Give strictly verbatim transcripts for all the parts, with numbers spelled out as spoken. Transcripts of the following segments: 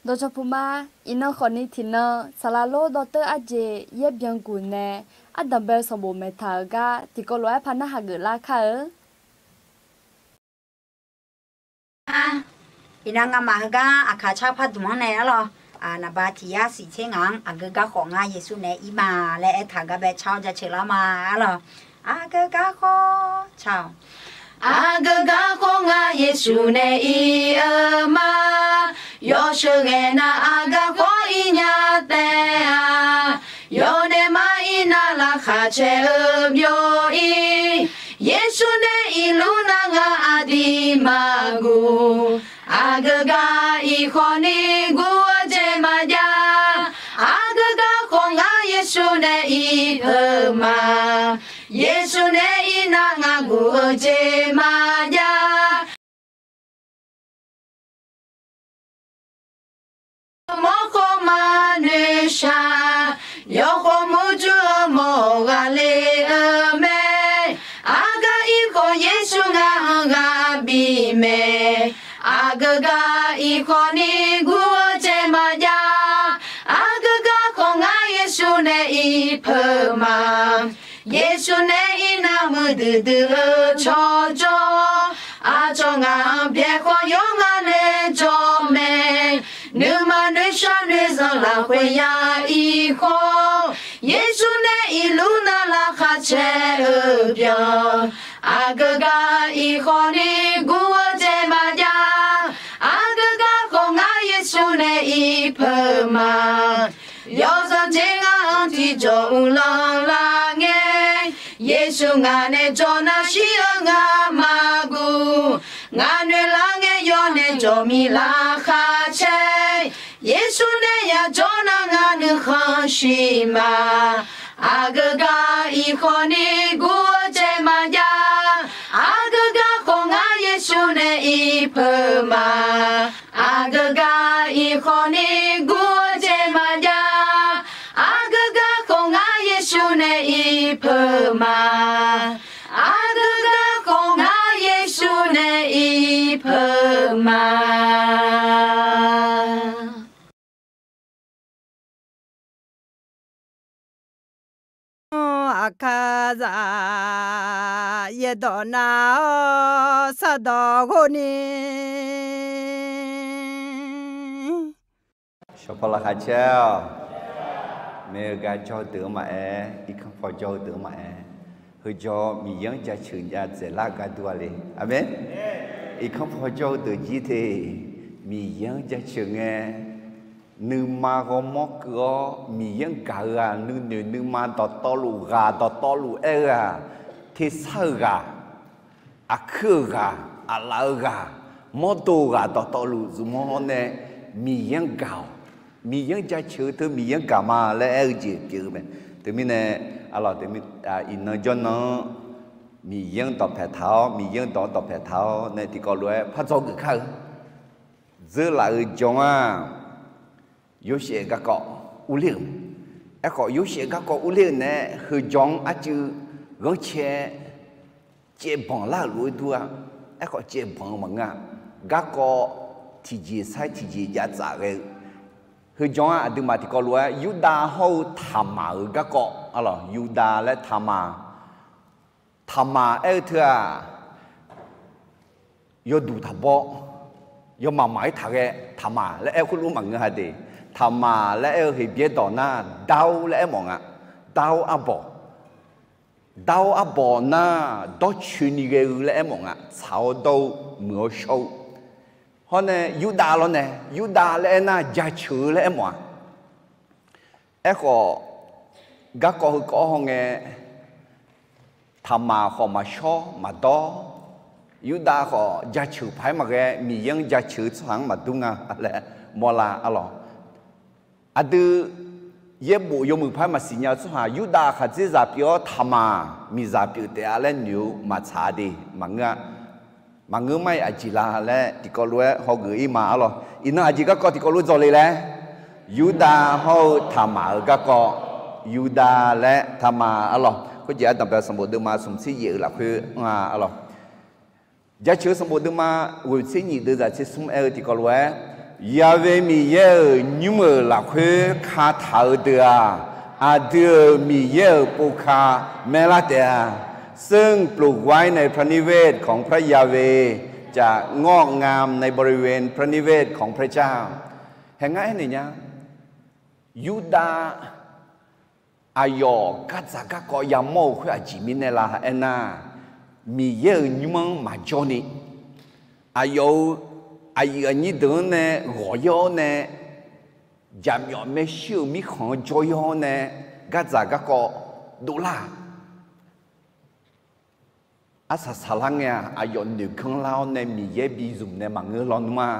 Dawqcawq puq ma. Iqnan khawfni tiqnan saqlaq lor dawrteur arjeq yaer byanguq nae ardanqbae-eu sanqbof maeqtaq-euq gar tiqkawv lof-aer par narhaq geuflar kar-eu. Iqnan ngamaf heugar aqkaq car pardmq-anr nae arlawq, naqba tiq yar siq tser ngaq-anr aqgeu gar khawf ngar Yeqsur nae ir ma laer aertaq-eu gar bae car-awr jaceuq lar ma arlawq. Aqgeu gar khawf car-awq. Aqgeu gar khawf ngar Yeqsur nae ir-eu ma. Yawsheuq ngaeq nar aqgeu gar khawf ir nya taef-a. Yawdaef mar ir nar laqkhaq caer-eu byov-ir. Yeqsur nae irluf nar ngar aqdui maqguv. Aqgeu gar ir khawfni guv-eu jeq maqjav. Aqgeu gar khawf ngar Yeqsur nae ir peuq ma. Yeqsur nae ir nar ngar guv-eu jeq maqjav. Mawrkhawf maqnoeq shaq, yawkhawf murjur-eu mawq ghaqler-eu mae. Aqgeu gar ir khawf Yeqsur ngar-anr ghaq bif mae. Aqgeu gar ir khawfni guv-eu jeq maqjav. Aqgeu gar khawf ngar Yeqsur nae ir peuq ma. Yeqsur nae ir nar muiqdui dui-eu tsawrjawr. Aqcawq ngaq-anr byaer khawf yawr ngar nae jawr mae. Nuima noeqshaq noeqzanq lafkhoer ya ir khawf, Yeqsur nae irluf nar laqkhaq caer-eu byan. Aqgeu gar ir khawfni guv-eu jeq maqjav. Aqgeu gar khawf ngar Yeqsur nae ir peuq ma. Yawzanq jeq ngar-anr tiqjawq uvlanr lar ngae, Yeqsur ngaq nae jawr nar shir-eu ngar maqguv. Ngaq noeq lar ngae yawr nae jawq mir laqkhaq caer. Yeqsur nae yajawr nar ngar nuikhanr shir ma. Aqgeu gar ir khawfni guv-eu jeq maqjav. Aqgeu gar khawf ngar Yeqsur nae ir peuq ma. Aqgeu gar ir khawfni guv-eu jeq maqjav. Aqgeu gar khawf ngar Yeqsur nae ir peuq ma. Aqgeu gar khawf ngar Yeqsur nae ir peuq ma. Aqkaqzaq yaerdawq nar-awr sardawq ghov ni. Shawqpaw laqkhaq caer-awq. Maeq-eu gar jawr-eu deuq-anr maqaer, irkanr paw jawr-eu deuq-anr maqaer, heujawr Miqyaer-anr jaceuq jav dzaeqlar-eu gar dur-a le. Aqmeq. Irkanr paw jawr-eu deuq jir te, Miqyaer-anr jaceuq ngae, nuima ghawrmawr keuv-awr Miqyaer-anr gaq-eu-aq, nuinoeq nuima dawqtawvluf ghaq dawqtawvluf aer-eu-aq, tersar-eu ghaq, aqkuir-eu ghaq, aqlaf-eu ghaq, mawrdo-eu ghaq dawqtawvluf zmq-awr nae Miqyaer-anr gaq-awq. Miqyaer-anr jaceuq-eu teu Miqyaer-anr gaq ma laer aer-eu jeq pyeuf-eu mae. Teumirnae, arlawq, teumirnae iqnan jawrnan-anr Miqyaer-anr dawqpaeq taq-awr, Miqyaer-anr dawq-anr dawqpaeq taq-awr nae tiqkawv lof-aer par dzawgeuf kar-eu. Dzeurlaf-euq jan-aq, Yorsaev garkawv urler-euq mae. Aerkhawf, Yorsaev garkawv urler-euq naeq-aer heujawr-anr arcuiv ghanrcae caevbanq lar-euq lof-aer dur-a. Aerkhawf, caevbanq-eu maqngeur-a. Garkawv tiqjeq sar-iq tiqjeq jav tsaf ghae-eu. Heujawr-anr aqduimaf tiqkawv lof-aer Yurdav hawr-eu Taqmaq-euq garkawv, arlawq, Yurdav laer Taqmaq. Taqmaq aer-eu teu-aq, yawduq taqbawr, yawmaf maf-ir taq ghae Taqmaq laer aer-eu khoerlof maqngeur-a de. Taqmaq laer aer-eu Heqbyaer dawq nar Dar-or laer aermawf nga. Dar-or arbawq. Dar-or arbawq nar dawrcoeni ghae-eu laer aermawf nga. Tsaq-awr dawr-eu, muiq-awr shawr-eu. Hawr nae Yurdav lawr nae, Yurdav laer aernar jaceuq-eu laer aermawf-a. Aerkhawf, garkawv heukawv-awr hawngae, Taqmaq khawf maqshawr maqdawr, Yurdav khawf jaceuq paq-aer maqghae, Miqyaer-anr jaceuq-eu tsawrhaq-anr maqdur nga laer mawrlar arlawq. Aqdui yaerbof yawmuiq paq-aer maqsiq nya-eu tsawrhaq Yurdav khaqdzerzaq pyeuf-awr Taqmaq miqzaq pyeuf taef-a laer noeq-eu maqtsaq-a de maqngeur-a. Maqngeur mar-iq aqjeq la laer tiqkawv lof-aer hawgeuf-ir ma arlawq. Iqnan aqjeq garkawv tiqkawv lof dzawq le laer, Yurdav hawr-eu Taqmaq-euq garkawv, Yurdav laer Taqmaq arlawq. Khoerjeq ardanqbae sanqbof deuvma smq tser yaef-eu lafkhoer anr-a arlawq. Jaceuq-eu sanqbof deuvma ghoeq tser nyiq deuv zaq tser smr aer-eu tiqkawv lof-aer, Yaqve Miqyaer-euq nymr-euq lafkhoer kataq-eu deuq-aq, aqdui-euq Miqyaer-euq povka maerlar taef-a. ซึ่งปลูกไว้ในพระนิเวศของพระยาเวห์ จะงอกงามในบริเวณพระนิเวศของพระเจ้า Hae ngar aernaeq nya, Yurdav aqyawf gardzaq garkawv yamawr-eu khoer aqjeq mirnae la aernar, Miqyaer-euq nymr-anr maqjawr ni, aqyawf-euq aqyuif aqnyir deuq-anr nae ghawq-ir-awr nae, jaqmyawf maershuir-euq mirkhanq-anr jawr-ir-awr nae, gardzaq garkawv dovlar-aq, arsaq saqlar ngae-aq, aqyawf noeqganr lar-awr nae Miqyaer bizmq nae maqngeur lawnmr-a.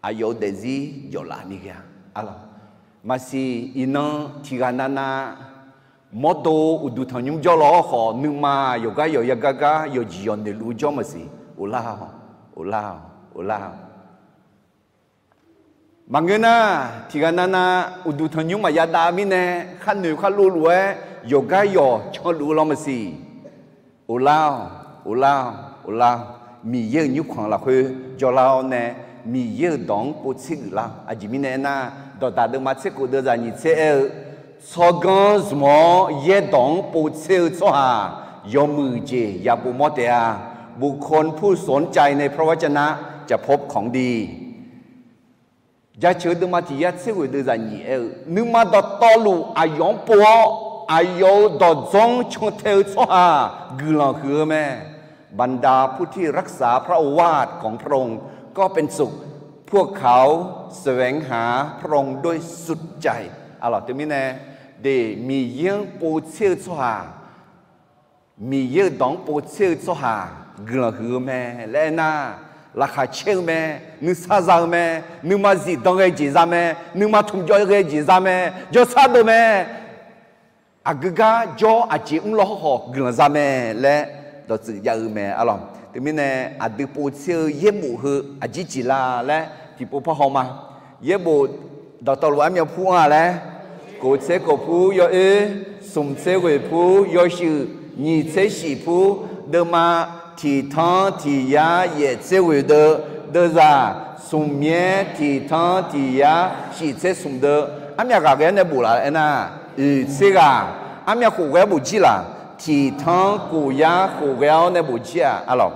Aqyawf-euq daefzir jawflaf ni ghae-a. Maqsiq iqnan tiqghaq navnav mawrdo uqduq tanqnymr jawrlaw-awr khawf, nuima yawqgar yawq yagar gar yawqjeq yawq noeqluf-eu jawr maqsiq. Of lar-awq, of lar-awq, of lar-awq. Maqngeur nar, tiqghaq navnav uqduq tanqnymr maqya dav mirnae, khar noeq khar lov luf-aer yawqgar yawq canluf-eu law maqsiq. Of lar-awq, of lar-awq, of lar-awq. Miqyaer-euq nymrkhanq lafkhoer jawrlar-awr nae, Miqyaer-euq dawq-anr povtser geuflar-awq. Aqjeq mirnae aernar, Dawqdaq deuvma tser khof deuv zaq nyiq tser aer-eu, tsawrganr zmq-awr yaerdawq-anr povtser-eu tsawrhaq yawmuiq jeq ya povmawr taef-a. บุคคลผู้สนใจในพระวจนะจะพบของดี Jaceuq-eu deuvma tiq yar tser ghoeq deuv zaq nyiq aer-eu, nuima dawqtawvluf aqyawf-anr pov-awr, aqyawf-euq dawqdzanr cantae-eu tsawrhaq guiqlanq huiq-eu mae. บรรดาผู้ที่รักษาพระโอวาทของพระองค์ก็เป็นสุข พวกเขาแสวงหาพระองค์ด้วยสุดใจ Aqlawq teumirnae, de Miqyaer-anr povtser-eu tsawrhaq, Miqyaer-euq dawq-anr povtser-eu tsawrhaq guiqlanq huiq-eu mae laer aernar, laqkhaq caer-eu mae, nuisar za-eu mae, nuima zifdan ghae jeq za mae, nuima tmqjawv ghae jeq za mae, jawrsar deuv mae, aqgeu gar jawr aqjeq mr law hawrkhawf guiqlanq za mae laer dawqtsuif jav-eu mae. Aqlawq teumirnae, aqdui povtser-eu yaerbof heu aqjeq jeq la laer tiqpov par haw ma. Yaerbof dawqtawvluf armyav pur-anr-a laer, kof tser kof pur yawoer, smq tser ghoeq pur yawshuif, nyiq tser shif pur deuvma, tiq tanr tiq yar yaef tser ghoeq deuv, deuvzaq, smq myaer tiq tanr tiq yar shif tser smq deuv, armyav ghaq ghae-awr nae bof laf aernar, oeq tser ghaq, armyav khof ghae-awr bof jir laq, tiq tanr kof yar khof ghae-awr nae bof jir-aq, aqlawq.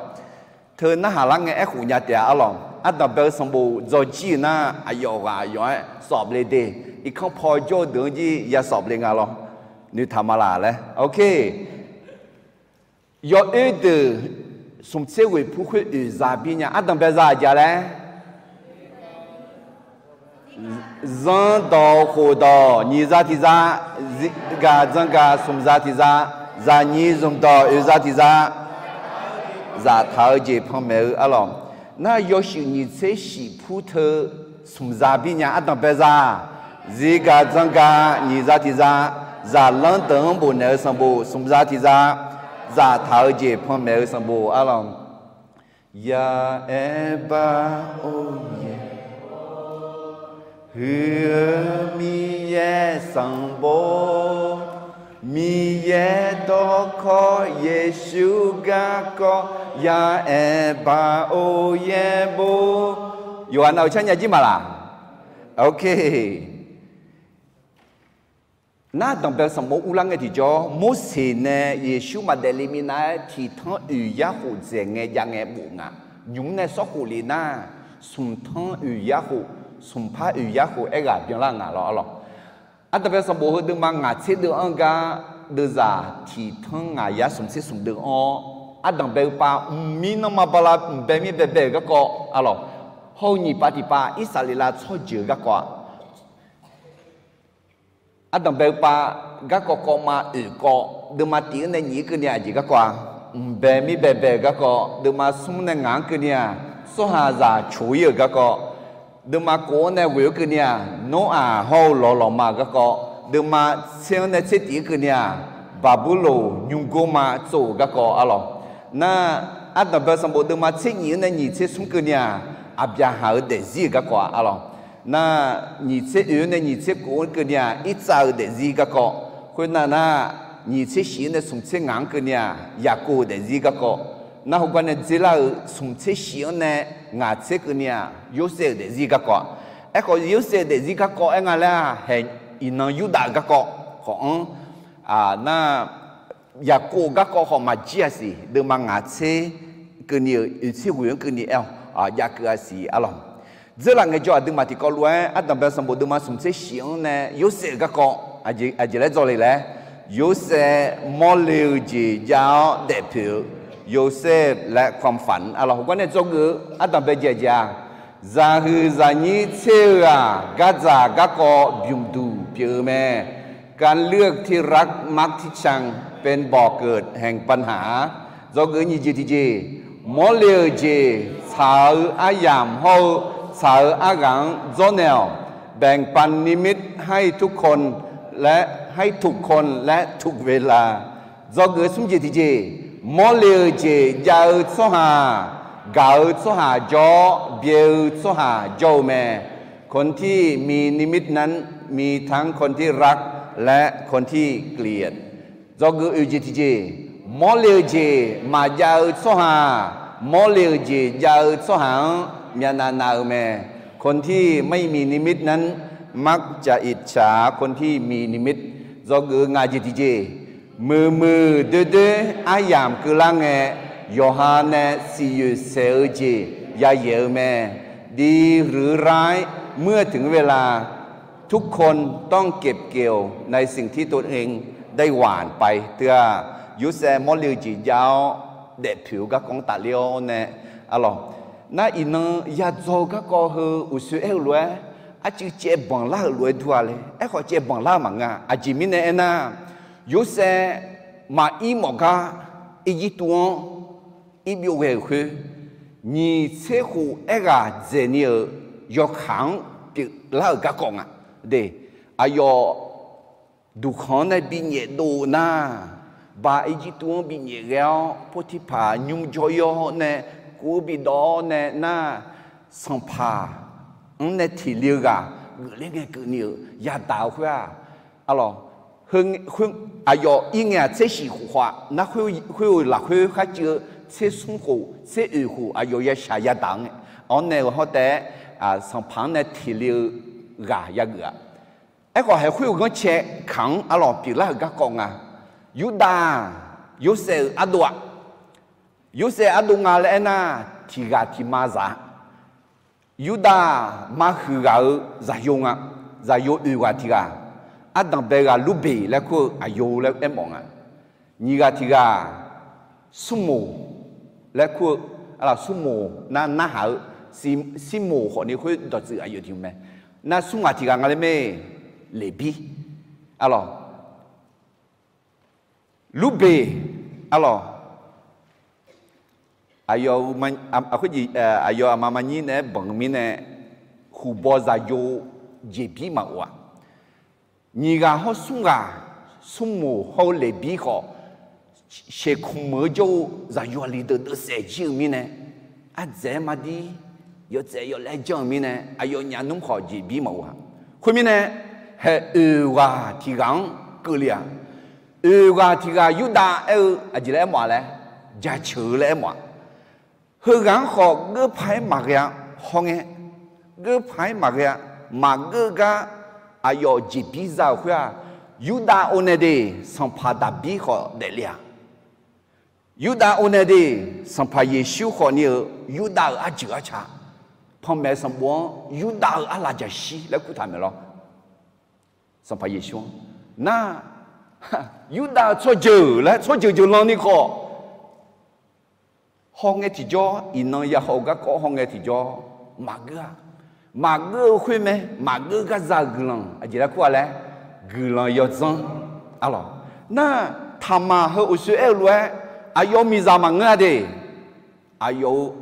Teu narhaq lar ngae aerkhof nya taef-a, aqlawq. Ardanqbae-eu sanqbof dzaw jir-euq nar, aqyawf ghaq aqyawf-aer sawf le de. Irkanr paw jawr-eu deuq-anr jir ya sawf le nga lawr. Noeqtaq ma laq laer. Ok. Yawoer deuq smq tser ghoeq pur khoer oeq za bir nya. Ardanqbae za aqjeq laer, zanrdawq khofdawq nyiq za tiq za, zirgaq dzanrgaq smq za tiq za, zaqnyiq zmqdawq oeq za tiq za, zaftaq-eu jeq panmaeq-eu, aqlawq. Nar yawshuif nyiq tser shif pur teu smq za bir nya. Ardanqbae za, zirgaq dzanrgaq nyiq za tiq za, zaqlanr deuq-anr bofnaeq-eu sanqbof smq za tiq za, zaftaq-eu jeq panmaeq-eu sanqbof, aqlawq. Yaaer bar or yaer huiq-eu Miqyaer sanqbof, Miqyaer dawrkawq Yeqsur garkawv, yaaer bar or yaer bo. Yawqghaq nav-euq carnya jir ma laq? Ok. Nar danqbae sanqbof uvlar ngae tiqjawr, Morseq nae Yeqsur maqdaef le minav-aer tiq tanr oeq yar khof dzaeq ngae jav ngae bof nga. Nymq-mr nae sawr khof le nar, smq tanr oeq yar khof, smq par oeq yar khof aerghaq byanlar nga lawr, aqlawq. Ardanqbae sanqbof heu deuvma ngaq tser deuv-anr gar, deuvzaq tiq tanr ngaq yar smq tser smq deuv-anr, ardanqbae-eu pav mqmir nanrma bala mqbae mir baebae-euq garkawv, aqlawq. Hawr-eu nyiq pav tiq pav Irsaqleqlav tsawrjeuq-eu garkawv-a. Ardanqbae-eu pav garkawv kawv ma oeq kawv, deuvma tif-anr nae nyiq-anr keuvni-aq, aqjeq garkawv-a, mqbae mir baebae-euq garkawv, deuvma smr nae ngaq-anr keuvni-aq, tsawrhaqzaq coq-ir-euq garkawv, deuvma kov-anr nae ghoeq-anr keuvni-aq, Noraq hawr-eu lawq lawqma-euq garkawv, deuvma tser-anr nae tser tif-anr keuvni-aq, Baqburloq nymrgor ma tsov-euq garkawv, aqlawq. Nar, ardanqbae sanqbof deuvma tser nyiq-anr nae nyiq tser smr keuvni-aq, Aqbyaqhaq-euq daefzir-euq garkawv-a, aqlawq. Nar, nyiq tser oeq-anr nae nyiq tser kof-anr keuvni-aq, Irtsav-euq daefzir garkawv. Khoernav nar, nyiq tser shif-anr nae smq tser ngaq-anr keuvni-aq, Yaqkov-euq daefzir garkawv. Nar heugar nae dzerlar-euq smq tser shif-anr nae ngaq tser keuvni-aq, Yorsaev-euq daefzir garkawv. Aerkhawf, Yorsaev-euq daefzir garkawv aer nga laer-aq, haeq iqnan Yurdav-euq garkawv khawf-anr, nar Yaqkov-euq garkawv khawf maqjir-a siq, deuvma ngaq tser keuvni-euq oeq tser ghoeq-anr keuvni aer-awq, jav keuv-a siq arlawq. Dzeurlaf ngaejawr aqduimaf tiqkawv lof-aer ardanqbae sanqbof deuvma smq tser shif-anr nae Yorsaev-euq garkawv aqjeq laer dzawle laer, Yorsaev mawrle-eu jeq jav-awr daefpoeq-eu, Yorsaev laer ความฝัน arlawq. Heugar nae dzawgeuf-eu ardanqbae jeq aqjeq-aq, zaqhuiq zaqnyir tser-eu-aq, gardzaq garkawv bymq duq pyeuf-eu mae. การเลือกที่รักมักที่ชังเป็นบ่อเกิดแห่งปัญหา Dzawgeuf-eu nyiq jeq tiqjeq, mawrle-euq jeq tsaq-eu aryamq hawr-eu tsaq-eu arghaq-anr dzawrnaeq-awq. แบ่งปันนิมิตให้ทุกคน และให้ถูกคนและถูกเวลา Dzawgeuf-eu smr jeq tiqjeq, mawrle-euq jeq jav-eu tsawrhaq, gaq-eu tsawrhaq jawr-awr byae-eu tsawrhaq jawr-eu mae. คนที่มีนิมิตนั้นมีทั้งคนที่รัก และคนที่เกลียด Dzawgeuf oeq jeq tiqjeq, mawrle-eu jeq maqjav-eu tsawrhaq, mawrle-euq jeq jav-eu tsawrhaq-anr myavnav nav-eu mae. คนที่ไม่มีนิมิตนั้นมักจะอิจฉาคนที่มีนิมิต Dzawgeuf-eu ngaq jeq tiqjeq, muiqmuiq doerdoer aryamq keuvlar ngae, yawqha nae siqyoeq saeq-eu jeq yayaeq-eu mae. ดีหรือร้าย เมื่อถึงเวลา ทุกคนต้องเก็บเกี่ยวในสิ่งที่ตนเอง ได้หว่านไป Teu-aq, Yorsaev mawrle-eu jeq jav-awr daefpoeq-eu garkawv-anr tafler-awr nae arlawq. Nar iqnan yadzaw-eu garkawv heu uqsoer aer-eu lof-aer, arcuiv caevbanq lar-euq lof-aer dur-a le. Aerkhawf caevbanq lar-eu maqngeur-a. Aqjeq mirnae aernar, Yorsaev maqir mawf gar Irjirtuv-anr irbyov ghae-euq khoer, nyiq tser khof aerghaq dzaeqni-euq yawkaq-anr pyeuflar-euq garkawv nga. De, aqyawf duqkhanq-anr nae binyaef dov-eu nar, ba Irjirtuv-anr binyaef ghae-awr Potirpaq nymr jawr-ir-awr nae kuv-eu bidawv-awr nae nar, sanqpaq-anr nae tiq le-eu ghaq geufler ngae keuvni-euq yadaq-eu khoer-aq, arlawq, aqyawf ir ngae-aq tser shif khof khawf-aq nar, khoer-eu lafkhoer kharcuiv-eu tser smr khof tser oeq khof aqyawf yashaq yadaq-anr ngae, anr nae-eu hawr taef-aer sanqpaq-anr nae tiq le-eu ghaq yageuf-a. Aerkhawf haeq khoer-eu ghanrcae kaq-anr arlawq pyeuflar-euq garkawv nga. Yurdav-aq, Yorsaev-euq ardov-aq, Yorsaev ardov nga laer aernar, tiq ghaq tiq ma zaq-a. Yurdav-aq, ma huiq ghaq-euq zaqyo nga. Zaqyo oeq ghaq tiq ghaq, ardanqbae ghaq Lurbeq laer kur-eu aqyo laer aermawf nga. Nyiq ghaq tiq ghaq, smrmoq laer kur-eu, smrmoq nar narhaq-eu, smrmoq khawfni khoer dawqtsuif aqyawf tiq mae. Nar smr ghaq tiq ghaq nga laer mae, Leqbir, arlawq. Lurbeq, arlawq, aqyawf aqma maqnyir naeq-aer banq-eu mirnae, huqbaw zaqyo jeqbir maqof-aq. Nyiq ghaq hawr smr ghaq, smrmoq hawr-eu Leqbir khawf, sheuqkmq-eu jawr-eu zaqyo aqli deuq deuvsaef jir-eu mirnae, ardzaeq-aer mardir yawtsaef yawlaer janr-eu mirnae, aqyawfnyaf nmr khawf jeqbir maqof-aq. Khoermirnae, haeq oeq ghaq tiq ghaq-anr keuvle-aq. Oeq ghaq tiq ghaq Yurdav aer-eu aqjeq laer aermawf-a laer, jaceuq-eu laer aermawf-aq. Heughaq-anr khawf geurpaq-aer maqghae-a. Hawngae, geurpaq-aer maqghae-a. Maqgeur gar aqyawf jeqbir za-euq khoer-aq, Yurdav o nae de, sanqpaq Daqbir khawf daefle-aq. Yurdav o nae de, sanqpaq Yeqsur khawfni-euq Yurdav-euq arjeuq arca, panmaeq sanqbof-anr Yurdav-euq arlaqjaqshir laer kurtaq maeq lawr. Sanqpaq Yeqsur-anr nar, Yurdav-euq tsawrjeuq laer tsawrjeuq jeuqlanni khawf, hawngae tiqjawr, iqnan yahaw-eu garkawv hawngae tiqjawr maqgeur-a. Maqgeur-eu khoer mae, maqgeur gar za-euq guiqlanq aqjeq laer kur-a laer, guiqlanq yawdzanr, arlawq. Nar, taqmaq heu uqshoe aer-eu lof-aer, aqyawf miqzaq maqngeur-a de, aqyawf-euq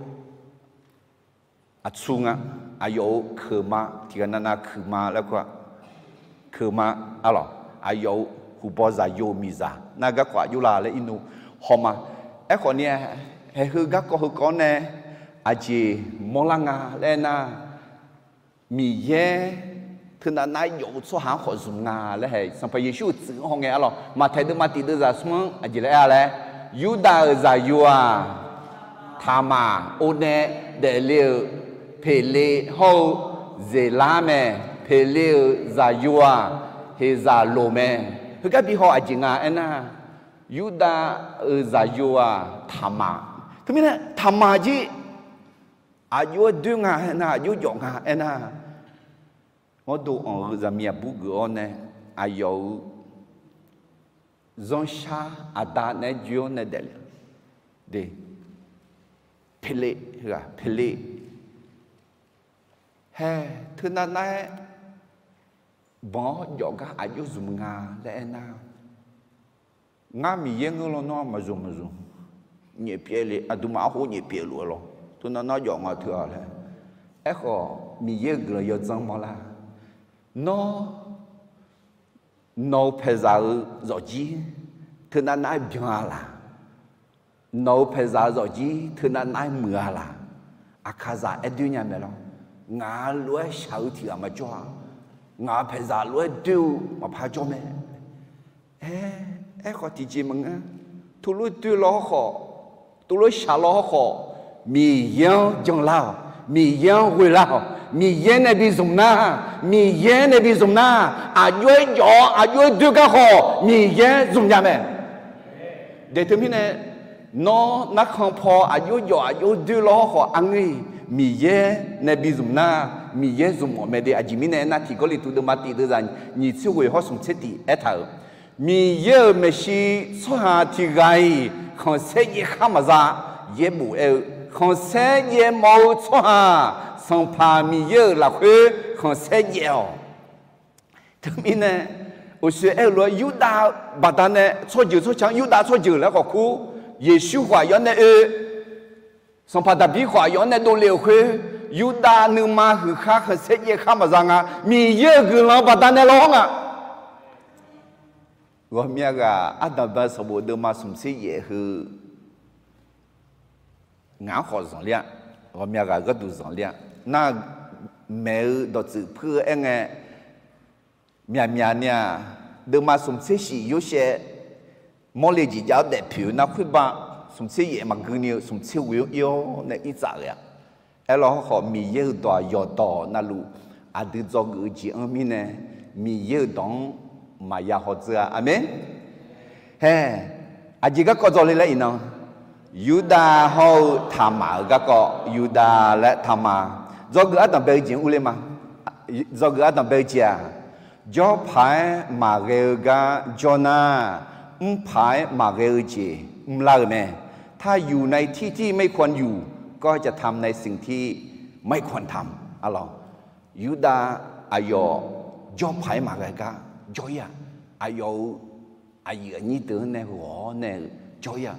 aqtsu nga, aqyawf-euq keuqma tiqghaq navnav kuiqma laer kur-a, keuqma, arlawq, aqyawf-euq huqbaw zaqyo-eu miqzaq nar garkawv aqjox la laer irnu hawma. Aerkhawf ni, haeq heu garkawv heukawv-anr nae aqjeq mawrlar nga laer aernar, Miqyaer teunav nar yawf-eu tsawrhaq-anr khawf zmq nga laer hae, Sanqpaq Yeqsur-euq tsuif-anr hawngae arlawq. Maqtaeq deuvma tiq deuvzaq smr-anr aqjeq laer aer-a laer, Yurdav-euq zaqyo-aq, Taqmaq or nae daefle-euq Peqle hawr-eu Zeqlar mae. Peqle-euq zaqyo-aq, Heqzaqloq mae. Heugar bi haw aqjeq nga aernar, Yurdav-euq zaqyo-aq Taqmaq. Teumirnae Taqmaq jir aqjox-aer doer nga aernar, aqjox jawf nga aernar, ngawrdov anq-eu zaqmiq aqbur geuf-awr nae, aqyawf-euq zanrshar aqda naeq-aer joe-awr nae daefle de, Peqle, Peqle, hae, teunav nav-aer banq-awr jawf gar aqjox zmq nga laer aernar, ngar Miqyaer ngeur lawnmr-anr maqzmq maqzmq, nyaef pyaev le, aqduimaf arhof nyaef pyaev luf-eu lawr, teunav nav jawf nga teu-a laer. Aerkhawf Miqyaer-euq guiqlanq yawdzanr mawrlar. Nawr, nawq-euq paeqzaq-euq zawqjir teunav nav-aer byan-a laq? Nawq-euq paeqzaq-euq zawqjir teunav nav-aer muiq-a laq? Aqkaqzaq aer doer nya mae lawr. Ngaq-euq lof-aer shaq-eu tiq ghaq maqjawr-a. Ngaq-euq paeqzaq lof-aer doer-eu maqpar jawr mae. Aer, aerkhawf tiqjeq maqngeur. Teulof doer law hawrkhawf, teulof shaq law hawrkhawf, Miqyaer-anr janlar-awq. Miqyaer-anr ghoelar-awq. Miqyaer nae bi zmq nar, Miqyaer nae bi zmq nar, aqjox-aer jawf-awr aqjox-aer doer gar khawf Miqyaer zmq nya mae. De teumirnae, nawr narkhan paw aqjox jawf aqjox doer law hawrkhawf, arngeur-iq Miqyaer nae bi zmq nar, Miqyaer zmq mawf mae de. Aqjeq mirnae aernar, tiq Gawrliqtu deuvma tiq deuvzaq nyiq tser ghoeq hawr smq tser tiq aertaq-euq, Miqyaer-euq maeqshi tsawrhaq tiq ghaq-iq khanqsaer jaev khar maqza. Yaerbof aer-eu, khanqsaer jaev mawf-eu tsawrhaq Sanqpaq Miqyaer-euq lafkhoer khanqsaer jaev-awq. Teumirnae, uqshoe aer-eu lof-aer Yurdav baqdanae tsawrjeuq tsawrca-anr Yurdav tsawrjeuq laer khawf kur, Yeqsur khawf aqyawf nae oe, Sanqpaq Daqbir khawf aqyawf-anr nae dovle-euq khoer, Yurdav nuima huiq khar khanqsaer jaev khar maqza nga. Miqyaer-euq guiqlanq baqdanae lawr nga. Ghawqmya ghaq ardanqbae sanqbof deuvma smq tser yaef heu, ngaq-anr khawf zanqler-a. Ghawqmya ghaq gharduq zanqler-a. Nar, maeq-eu dawqtsuif puir-eu aer ngae, myaqmyaq ni-aq, deuvma smq tser shif Yorsaev mawrle jeq jav-awr daefpoeq-eu nar khoerbav, smq tser yaef maqgui ni-eu smq tser ghoe-anr ir-awr nae ir tsaf ghae-a. Aerlawr hawrkhawf, Miqyaer-euq dawq-aq yawqdawq navluf aqdui dzawgeuf-eu jeq-anr mirnae, Miqyaer-euq dawq-anr maqya hawdzeur-a. Aqmeq. Hae, aqjeq garkawv dzawle laer iqnan, Yurdav hawr-eu Taqmaq-euq garkawv, Yurdav laer Taqmaq, dzawgeuf ardanqbae-eu jeq-anr urler ma. Dzawgeuf ardanqbae-eu jeq-aq, jawrpaq-aer maqghae-eu gar jawr nar, mrpaq-aer maqghae-eu jeq mrlar-euq mae. ถ้าอยู่ในที่ที่ไม่ควรอยู่ ก็จะทำในสิ่งที่ไม่ควรทำ arlawq. Yurdav aqyawf jawrpaq-aer maqghae gar jawr-ir-aq, aqyawf-euq aqyuif aqnyir deuq-anr nae ghawq-awr nae-eu jawr-ir-aq,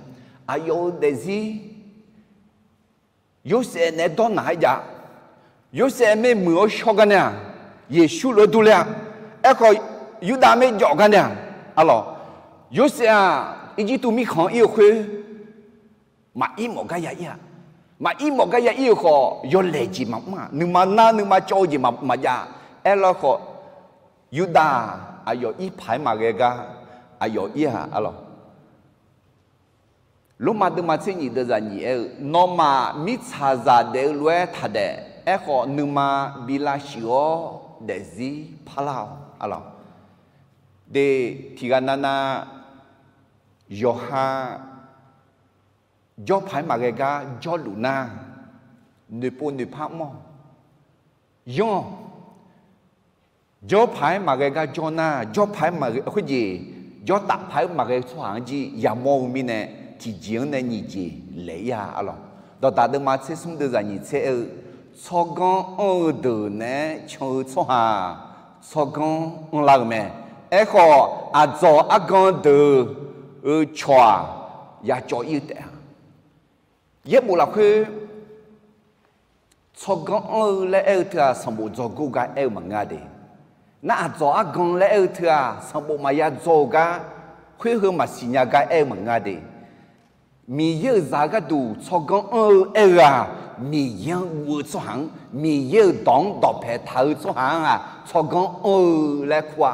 aqyawf-euq daefzir Yorsaev naeq-aer dawrnaq-aer jav. Yorsaev maermuiq-awr shawr gar nae-aq, Yeqsur lof-aer durler-a. Aerkhawf, Yurdav maerjawf gar nae-aq, arlawq, Yorsaev-aq, Irjirtuv mirkhanq-anr ir-eu khoer, maqir mawf gar ya ir-aq. Maqir mawf gar ya ir-euq khawf, yawlaeq jeq maqmr-aq, nuima nar nuima cawv-eu jeq maqjav. Aerlawr khawf, Yurdav aqyawf irpaq-aer maqghae gar aqyawf ir-aq, arlawq. Lormav deuvma tser nyiq deuvzaq nyiq aer-eu, nawmaf mirtsaqzaq daef-eu lof-aer taqdaef. Aerkhawf, nuima bi lavshuif-awr daefzir parlar-awq, arlawq. De, tiqghaq navnav yawqha jawrpaq-aer maqghae gar jawrluf nar, noeqpov noeqpar mr-awq. Yanr-awq. Jawrpaq-aer maqghae gar jawr nar, jawrpaq-aer maqghae khoerjeq, jawrtaf paq-aer maqghae-eu tsawrhaq-anr jir yamawr-eu mirnae, tiqjeq-anr nae nyiq jeq laeq-ir-a, arlawq. Dawqdaq deuvma tser smr deuvzaq nyiq tser aer-eu, tsawrganr anr-eu deuq naeq-aer can-eu tsawrhaq tsawrganr anrlar-euq mae. Aerkhawf, aqdzawq argan deuq-euq cawq-aq, yacawv ir-eu taef-a. Yaerbof lafkhoer tsawrganr anr-eu laer aer-eu teu-aq, sanqbof dzawgor gar aer-eu maqngeur-a de. Nar, aqdzawq argan laer aer-eu teu-aq, sanqbof maqya dzaw-eu gar, khoer heu maqsiq nya gar aer-eu maqngeur-a de. Miqyaer-euq zaq-eu gharduq tsawrganr anr-eu aer-eu-aq, Miqyaer-anr guv-eu tsawrhaq-anr, Miqyaer-euq dawq-anr dawqpae taq-eu tsawrhaq-anr-aq, tsawrganr anr-eu laer kur-a.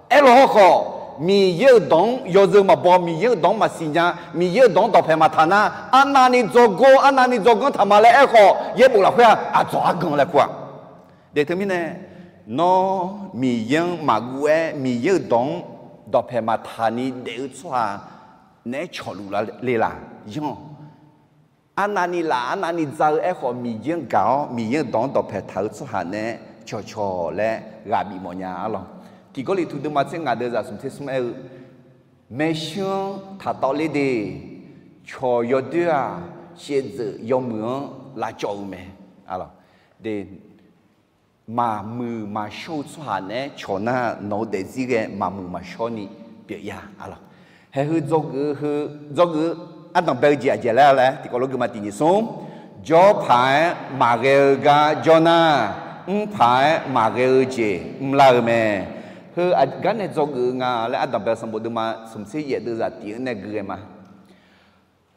Aerlawr hawrkhawf, Miqyaer-euq dawq-anr yawzeu maqbaw, Miqyaer-euq dawq-anr maqsiq nya, Miqyaer-euq dawq-anr dawqpaeq maqtaq nar, arnavni dzawgor, arnavni dzawganr taq ma laer aerkhawf, Yaerbof lafkhoer-aq, aqdzawq argan laer kur-aq. Deq teumirnae, nawr Miqyaer-anr maqguv-aer Miqyaer-euq dawq-anr dawqpaeq maqtaq ni daef-eu tsawrhaq naeq-aer cawqluf le laq? Yanr-awq. Arnavni laf, arnavni dza-eu aerkhawf, Miqyaer-anr gaq-awr Miqyaer-euq dawq-anr dawqpaeq taq-eu tsawrhaq naeq-aer cawqcawq laer ghaq bif mawf nya-a lawq. Tiq Gawrliqtu deuvma tser ngaq deuq zaq smq tser smr aer-eu, maershuir-anr taqtawv ler de, cawq yawdoer-aq, shaevdzeuf yawmuiq-anr lavcawv-eu mae. Maqmuiq maqshawr-eu tsawrhaq naeq-aer cawq nar, nawq-eu daefzir ghae maqmuiq maqshawr ni pyeuf ya-a lawq. Haeq heu dzawgeuf-eu, dzawgeuf-eu ardanq bae-eu jeq aqjeq laer laer tiqkawv lof geufma tiq nyiq smr, jawr paq-aer maqghae-eu gar jawr nar, mr paq-aer maqghae-eu jeq mrlar-eu mae. Heu aqgar nae dzawgeuf-eu nga laer ardanq bae-eu sanqbof deuvma smq tser yaef deuq zaq tiq-anr nae gui ghae ma.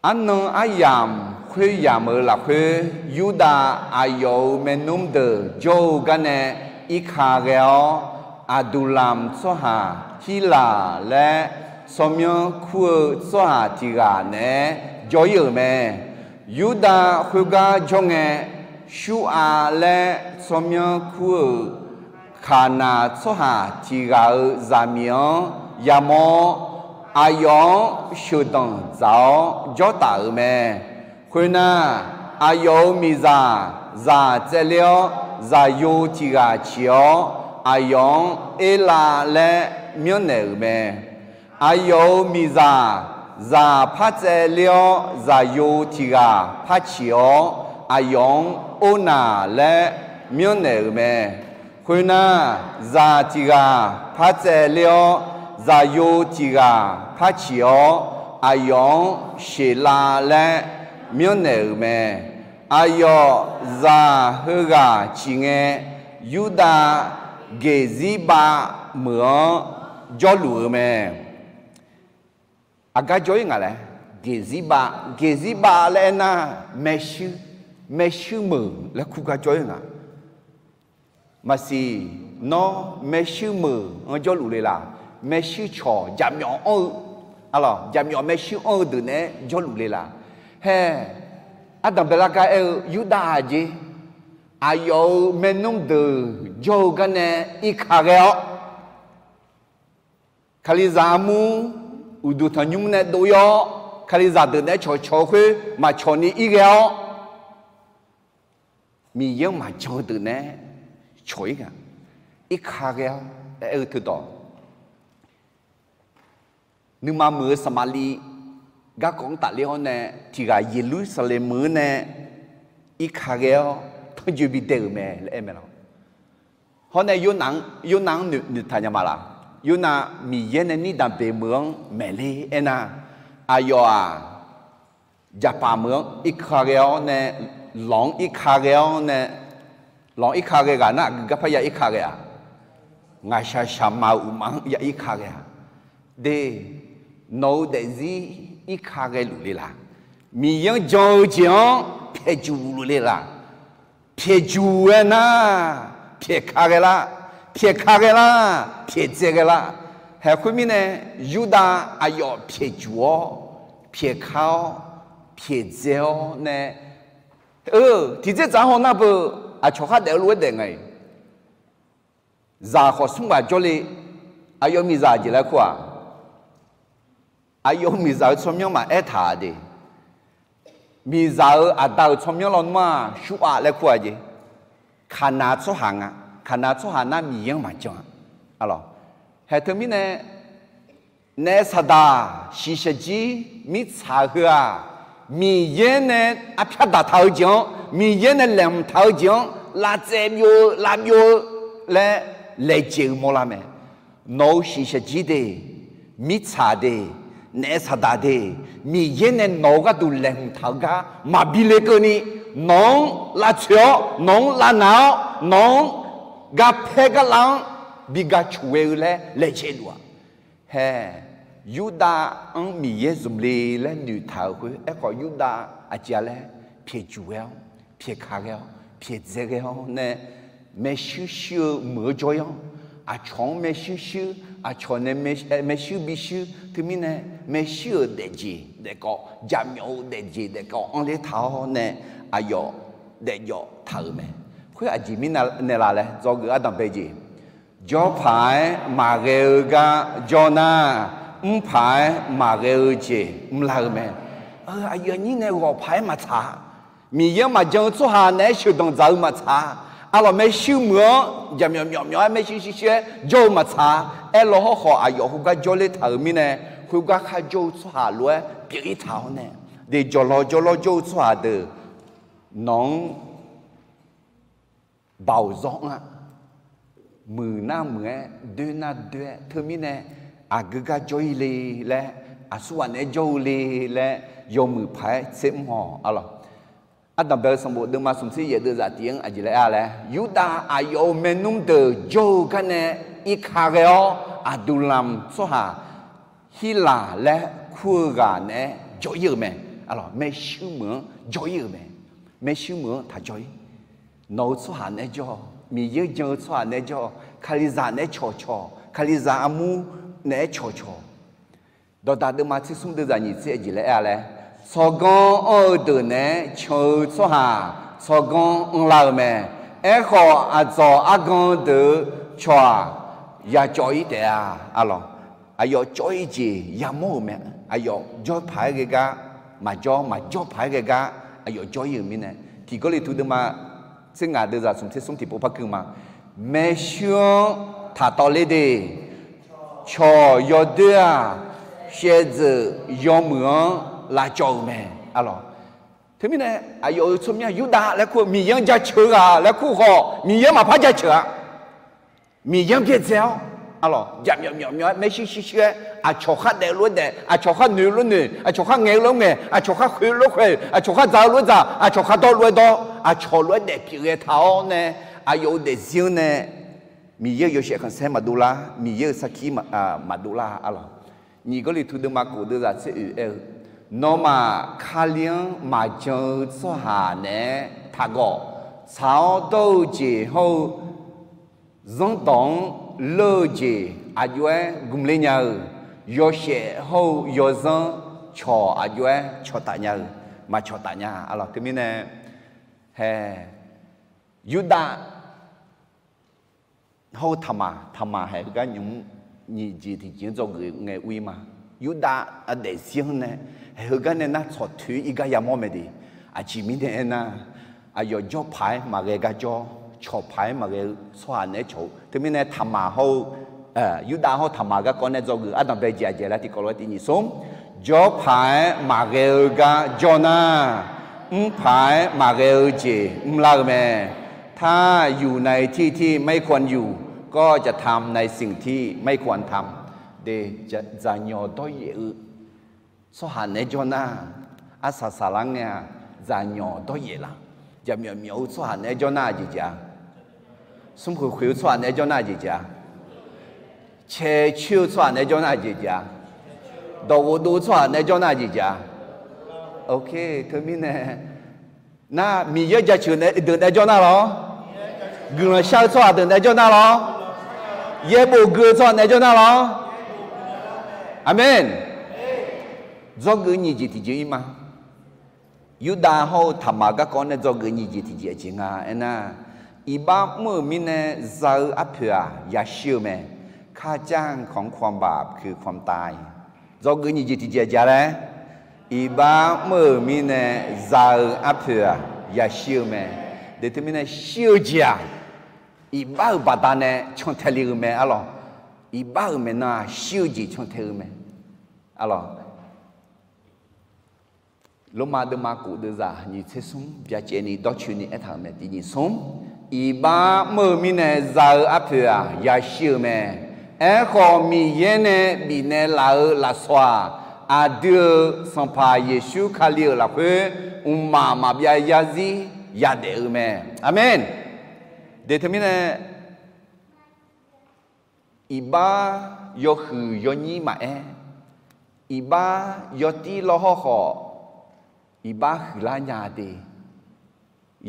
Arnan aryamq khoeryamq-euq lafkhoer, Yurdav aqyawf-euq maernmr deuq jawr-eu garnae irka ghae-awr, Aqduqlamq tsawrhaq Hirlaq laer tsawrmyanr kur-eu tsawrhaq tiq ghaq naeq-aer jawr-ir-euq mae. Yurdav khoergar jawr ngae, Shurhav laer tsawrmyanr kur-euq Kaqnaq tsawrhaq tiq ghaq-euq zaqmiq-anr yamawr-awr, aqyawf-anr sheuqdanq dzaq-awr jawr taf-euq mae. Khoernar, aqyawf-euq miqzaq zaq tsaevler-awr, zaqyo tiq ghaq ciq-awr, aqyawf-anr Erlav laer myanrnaeq-euq mae. Aqyawf-euq miqzaq zaq par tsaevler-awr, zaqyo tiq ghaq par ciq-awr, aqyawf-anr Ornaq laer myanrnaeq-euq mae. Khoernar, zaq tiq ghaq par tsaevler-awr, zaqyo tiq ghaq par ciq-awr, aqyawf-anr Sheqlav laer myanrnaeq-euq mae. Aqyawf zaq heughaq ciq ngae, Yurdav Geqzirbav meuq-anr jawrluf-eu mae. Aqgar jawr-ir ngaq laer, Geqzirbav, Geqzirbav laer aernar, maershuir, maershuir meuq laer kur gar jawr-ir nga. Maqsiq, nawr maershuir meuq-anr jawrluf le laq? Maershuir cawq jaqmyawf anr-eu, jaqmyawf maershuir anr-eu deuq naeq-aer jawrluf le laq? Hae, ardanq baelar gar aer-eu Yurdav aqjeq, aqyawf-euq maernmr deuq jawr-eu garnae irka ghae-awr, Kalizaq armur uqduq tanqnymr nae dov-ir-awr, Kalizaq deuq naeq-aer cawqcawq-eu khoer maqcawq ni ir ghae-awr, Miqyaer-anr maqjan-eu deuq naeq-aer cawq-ir nga. Irka ghae-awr aer-eu teudawq, nuima muiq-eu Saqmaqliv garkawv-anr tafler-awr nae, tiq ghaq Yeqlursaqlaeq meuq-anr nae irka ghae-awr tanrjoe bidae-euq mae laer aer mae lawq. Hawr nae Yornav-anr, Yornav-anr noeqtaq nya ma laq? Yornav Miqyaer nae Nirdanqbeq meuq-anr maeqler aernar, aqyawf-aq, jaqpaf meuq-anr irka ghae-awr nae, lawq-anr irka ghae-awr nae, lawq-anr irka ghae ghaq nar, aqgeu garpar ya irka ghae-aq, ngaqshaq shaqma-euq uqma-anr ya irka ghae-aq, de, nawq-eu daefzir irka ghae luf le laq? Miqyaer-anr jan-eu jeq-anr pyaeqjuq luf le laq? Pyaeqjuq-aer nar, pyaeqka ghae lar, pyaeqka ghae lar, pyaeqdzae ghae lar. Haeq khoermirnae, Yurdav aqyawf pyaeqjuq-awr, pyaeqka-awr, pyaeqdzae-awr nae, eu, tiqdzer tsaq-anr hawnar beu, aqcawq khar daef-eu lof-aer daef nga-iq. Zaq khawf smr ghaq jawrle, aqyawf miqzaq jeq laer kur-aq, aqyawf miqzaq-eu tsawrmyanr maqaer taq de. Miqzaq-euq aqda-euq tsawrmyanr lawnmr-aq, Shurhav laer kur-a jeq. Kaqnaq tsawrhaq nga. Kaqnaq tsawrhaq nar Miqyaer-anr maqjan-a. Haeq teumirnae, naef saqdaq shiqshaq jir mirtsaq heu-aq, Miqyaer nae arpyar daqtaq-eu jeq-anr, Miqyaer nae laeqhmq taq-eu jeq-anr lavtsaev byov-eu lavbyov-eu laer laejae-eu mawrlar mae. Nawq-euq shiqshaq jir de, mirtsaq de, naef saqdaq de, Miqyaer nae nawq-euq gharduq laeqhmq taq-eu gar maqbi le keuvni, nawq-anr lavtsoeq-awr, nawq-anr lavnaq-awr, nawq-anr garpaer garlav-anr bi ga coq ghae-eu laer laejae luf-aq. Hae, Yurdav-anr Miqyaer zmq le laer noeqtaq-euq khoer, aerkhawf Yurdav aqjeq-a laer pyaeqjuq ghae-awr, pyaeqka ghae-awr, pyaeqdzae ghae-awr nae, maershuir shuir-eu meuq-eu jawr-ir-anr, aqcawq-anr maershuir shuir, Aqcawq nae maershuir bishuir teumirnae maershuir-euq daefjeq daefkawv, jaqmyawf-euq daefjeq daefkawv anrler taq-awr nae aqyawf daefjawf taq-euq mae. Khoer aqjeq mirnae la laer dzawgeuf ardanq bae jeq. Jawrpaq-aer maqghae-eu gar jawr nar, mrpaq-aer maqghae-eu jeq mrlar-eu mae. Aqyuif aqnyir nae ghawqpaq-aer maqtsaq-a. Miqyaer-anr maqjan-eu tsawrhaq naeq-aer sheuqdanq dzaq-eu maqtsaq-a. Arlawq maershuir meuq-anr jaqmyawf myawf myawf-aer maershuir shuir shuir-aer jawr-eu maqtsaq-a. Aerlaw hawrkhawf aqyawf khoergar jawrler taq-euq mirnae, khoergar kharjawr-eu tsawrhaq lof-aer pyeuf-ir taq-awr nae, deuq jawqlawq jawrlawr jawr-eu tsawrhaq deuq nawq-anr baoq zawr anr-a. Muiq nar muiq-aer, doer nar doer-aer, teumirnae aqgeu gar jawr-ir le laer, aqsurghaq naeq-aer jawr-eu le laer yawmuiq paq-aer tser mr-awq. Arlawq, ardanq bae-eu sanqbof deuvma smq tser yaef deuvzaq tiq-anr aqjeq laer aer-a laer, Yurdav aqyawf-euq maernmr deuq jawr-eu garnae irka ghae-awr, Aqduqlamq tsawrhaq Hirlaq laer kur-eu ghaq naeq-aer jawr-ir-euq mae. Arlawq maershuir meuq-anr jawr-ir-euq mae. Maershuir meuq-anr taq jawr-ir. Nawq-eu tsawrhaq naeq-aer jawr-awq. Miqyaer jan-eu tsawrhaq naeq-aer jawr-awq. Kalizaq naeq-aer cawqcawq. Kalizaq armur naeq-aer cawqcawq. Dawqdaq deuvma tser smr deuvzaq nyiq tser aqjeq laer aer-a laer, tsawrganr anr-eu deuq naeq-aer can-eu tsawrhaq tsawrganr anrlar-eu mae. Aerkhawf, aqdzawq argan deuq-eu cawq-aq, yacawv-ir taef-a. Arlawq, aqyawf cawv-ir jeq yamawr-euq mae. Aqyawf jawr paq-aer ghae gar maqjawr, maqjawr paq-aer ghae gar aqyawf jawr-ir-euq mirnae, Tiq Gawrliqtu deuvma tser ngaq deuvzaq smq tser smr tiqpov par keuv ma. Maershuir-anr taqtawvler de. Cawq yawdoer-aq, shaevdzeuf yawmuiq-anr lavcawv-euq mae. Arlawq, teumirnae aqyawf-euq tsawrmyanr Yurdav laer kur-eu Miqyaer-anr jaceuq-eu ghaq laer kur khawf, Miqyaer-anr maqpar jaceuq-a. Miqyaer-anr byaerdzae-awr, arlawq jaqmyawf myawf myawf-aer maershuir shuir shuir-aer, aqcawq khar daef-eu lof-aer daef, aqcawq khar noeq-eu lof-aer noeq, aqcawq khar ngaeq-eu lof-aer ngaeq, aqcawq khar khoeq-eu lof-aer khoeq, aqcawq khar dzaq-eu lof-aer dzaq, aqcawq khar dawr-eu lof-aer dawr, aqcawq lof-aer daef pyeuf ghae taq-awr nae, aqyawf-euq daefzir-anr nae Miqyaer-euq yawshaef khanqsaer maqdov lar, Miqyaer-euq sarkir maqdov lar. Arlawq, Nyiq Gawrliqtu deuvma kof deuvzaq tser oeq aer-eu, nawmaf Kali-anr maqjan-eu tsawrhaq naeq-aer taqgawq. Tsaq-awr dawr-eu jeq hawr-eu zanrdawq-anr leur-eu jeq aqjox-aer gmqler nya-eu, yawshaef hawr-eu yawzanr cawq aqjox-aer cawqtaf nya-eu, maqcawqtaf nya. Arlawq, teumirnae, hae, Yurdav hawr-eu Taqmaq, Taqmaq haeq heugar nymq-mr nyiq jeq tiqjeq-anr dzawgeuf ngae ur-ir ma. Yurdav aqdaef zir-anr nae haeq heugar nae nar tsawq toeq-ir gar yamawr mae de. Aqjeq mirnae aernar, aqyawf jawr paq-aer maqghae gar jawr, cawq paq-aer maqghae-eu tsawrhaq naeq-aer cawq-eu. Teumirnae Taqmaq hawr-eu, Yurdav hawr-eu Taqmaq garkawv nae dzawgeuf ardanq bae jeq aqjeq laer tiqkawv lof-aer tiq nyiq smr, jawr paq-aer maqghae-eu gar jawr nar, mr paq-aer maqghae-eu jeq mrlar-eu mae. Tayuq nae tirtir ไม่ควรอยู่ ก็จะทำในสิ่งที่ไม่ควรทำ de. Dzaqnyawq dawryaef-eu tsawrhaq naeq-aer jawr nar, arsaq saqlar ngae-aq, dzaqnyawq dawryaef laf. Jaqmyawf myawf-eu tsawrhaq naeq-aer jawr nar aqjeq jeq-a? Smrkhoeq khoeq-eu tsawrhaq naeq-aer jawr nar aqjeq jeq-a? Cae coer-eu tsawrhaq naeq-aer jawr nar aqjeq jeq-a? Dawqghof dov-eu tsawrhaq naeq-aer jawr nar aqjeq jeq-a? Ok, teumirnae nar, Miqyaer jaceuq nae deuq naeq-aer jawr nar lawr. Guiqlanq shar-eu tsawrhaq deuq naeq-aer jawr nar lawr. Yaerbof gui-eu tsawrhaq naeq-aer jawr nar lawr. Aqmeq. Dzawgeuf nyiq jeq tiqjeq-ir ma. Yurdav hawr-eu Taqmaq garkawv nae dzawgeuf nyiq jeq tiqjeq aqjeq nga aernar, iqbax mr-euq mirnae za-eu arpoeq-aq yashir-eu mae. ข้าจ้างของความบาปคือความตาย Dzawgeuf nyiq jeq tiqjeq aqjeq laer, iqbax mr-euq mirnae za-eu arpoeq-aq yashir-eu mae. De teumirnae shir-eu jeq-aq, iqbax-euq baqdanae cantae le-eu mae arlawq. Iqbax-euq maeqnan-aq shir-eu jeq cantae-eu mae arlawq. Lormav deuvma kof deuvzaq nyiq tser smr byacaevni dawrcoeni aertaq-euq mae tiq nyiq smr. Iqbax mr-eu mirnae za-eu arpoeq-aq yashir-eu mae. Aerkhawf Miqyaer nae bifnaeq laf-eu lafsawq-aq, aqdui-euq Sanqpaq Yeqsur Kali-euq lafkhoer mqmaq maqbyav yarzir yadaef-eu mae. Aqmeq. De teumirnae iqbax yawhuiq yawnyir maqaer, iqbax yawtir lawr hawr khawf, iqbax huiqlar nya de.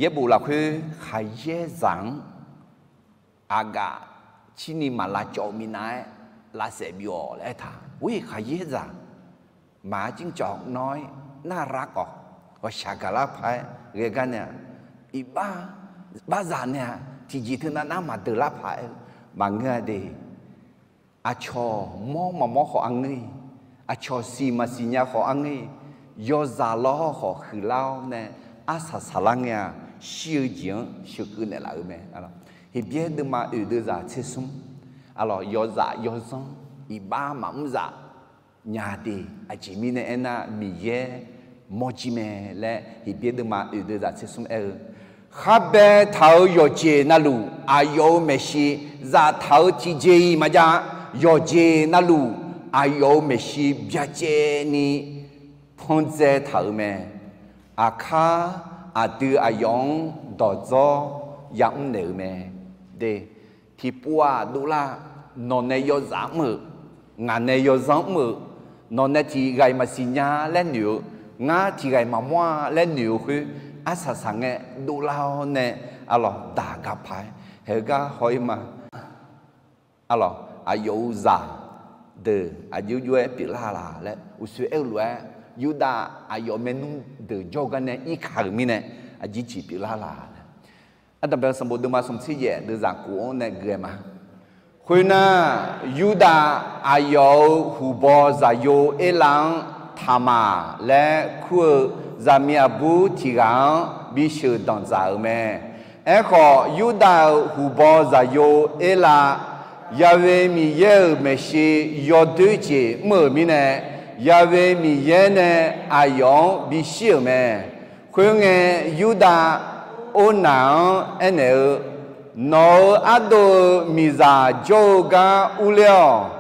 Yaerbof lafkhoer khaqyaer zaq-anr aqgaf cirni maq lavcawv-eu minav-aer, lavsaef bif-awq laer aertaq. Ur-ir khaqyaer zaq maq-ar jir cawv nawr-ir nar rar khawf, ghawqshaq gaqlar paq-aer ghae gar nae-aq, iqbax barzaq nae-aq tiqjeq teunav nar maqdeuq lar paq-aer-eu maqngeur-a de. Aqcawq mawr maqmawr khawf arngeur-iq, aqcawq siq maqsiq nya khawf arngeur-iq, yawzaq lawr khawf huiqlar-awr nae arsaq saqlar ngae-aq, shir-eu jeq-anr sheuqkeuv naeqlaf-eu mae. Heqbyaer deuvma oeq deuvzaq tser smr, aqlawq yawzaf yawzanr iqbax maqmr zaf nya de. Aqjeq mirnae aernar, Miqyaer mawrjir mae laer Heqbyaer deuvma oeq deuvzaq tser smr aer-eu, Kharbae taq-euq yawqjeq navluf aqyawf-euq maeqshi zaftaq-eu tiqjeq-iq maqjav. Yawqjeq navluf aqyawf-euq maeqshi byacaevni panqdzae taq-euq mae. Aqkar aqdui aqyawf-anr dawqdzawr yamr naeq-eu mae. De, tiqpov-aq dovlar, nawq nae yawzaf mr-eu, ngaq nae yawzanr mr-eu, nawq nae tiqghaq-iq maqsiq nya laer noeq-eu, ngar tiqghaq-iq maqmawr-a laer noeq-eu khoer, arsaq saq ngae dovlar-awr nae, aqlawq daq gaq paq-aer haeq-eu gar haw-ir ma. Aqlawq aqyawf-euq zaq deuq aqjox jov-aer pyeuflar laq laer uqshoe aer-eu lof-aer, Yurdav aqyawf maernmr deuq jawr-eu gar nae irkaq-euq mirnae, aqjeq jeq pyeuflar laq laer. Ardanqbae-eu sanqbof deuvma smq tser yaef deuvzaq kof-anr nae gui-aer ma. Khoernar, Yurdav aqyawf-euq huqbaw zaqyo Erlav-anr Taqmaq laer kur-eu zaqmiq aqbur tiq ghaq-anr bisheuq danqdzaq-euq mae. Aerkhawf, Yurdav-euq huqbaw zaqyo Erlav, Ya'we Miqyaer-euq maeqshi yawdoer jeq mr-euq mirnae, Ya'we Miqyaer nae aqyawf-anr bishir-euq mae. Khoerngae, Yurdav Ornaq-anr aernaeq-eu, Nawq-euq ardov-eu miqzaq jawr-eu gar urler-awq.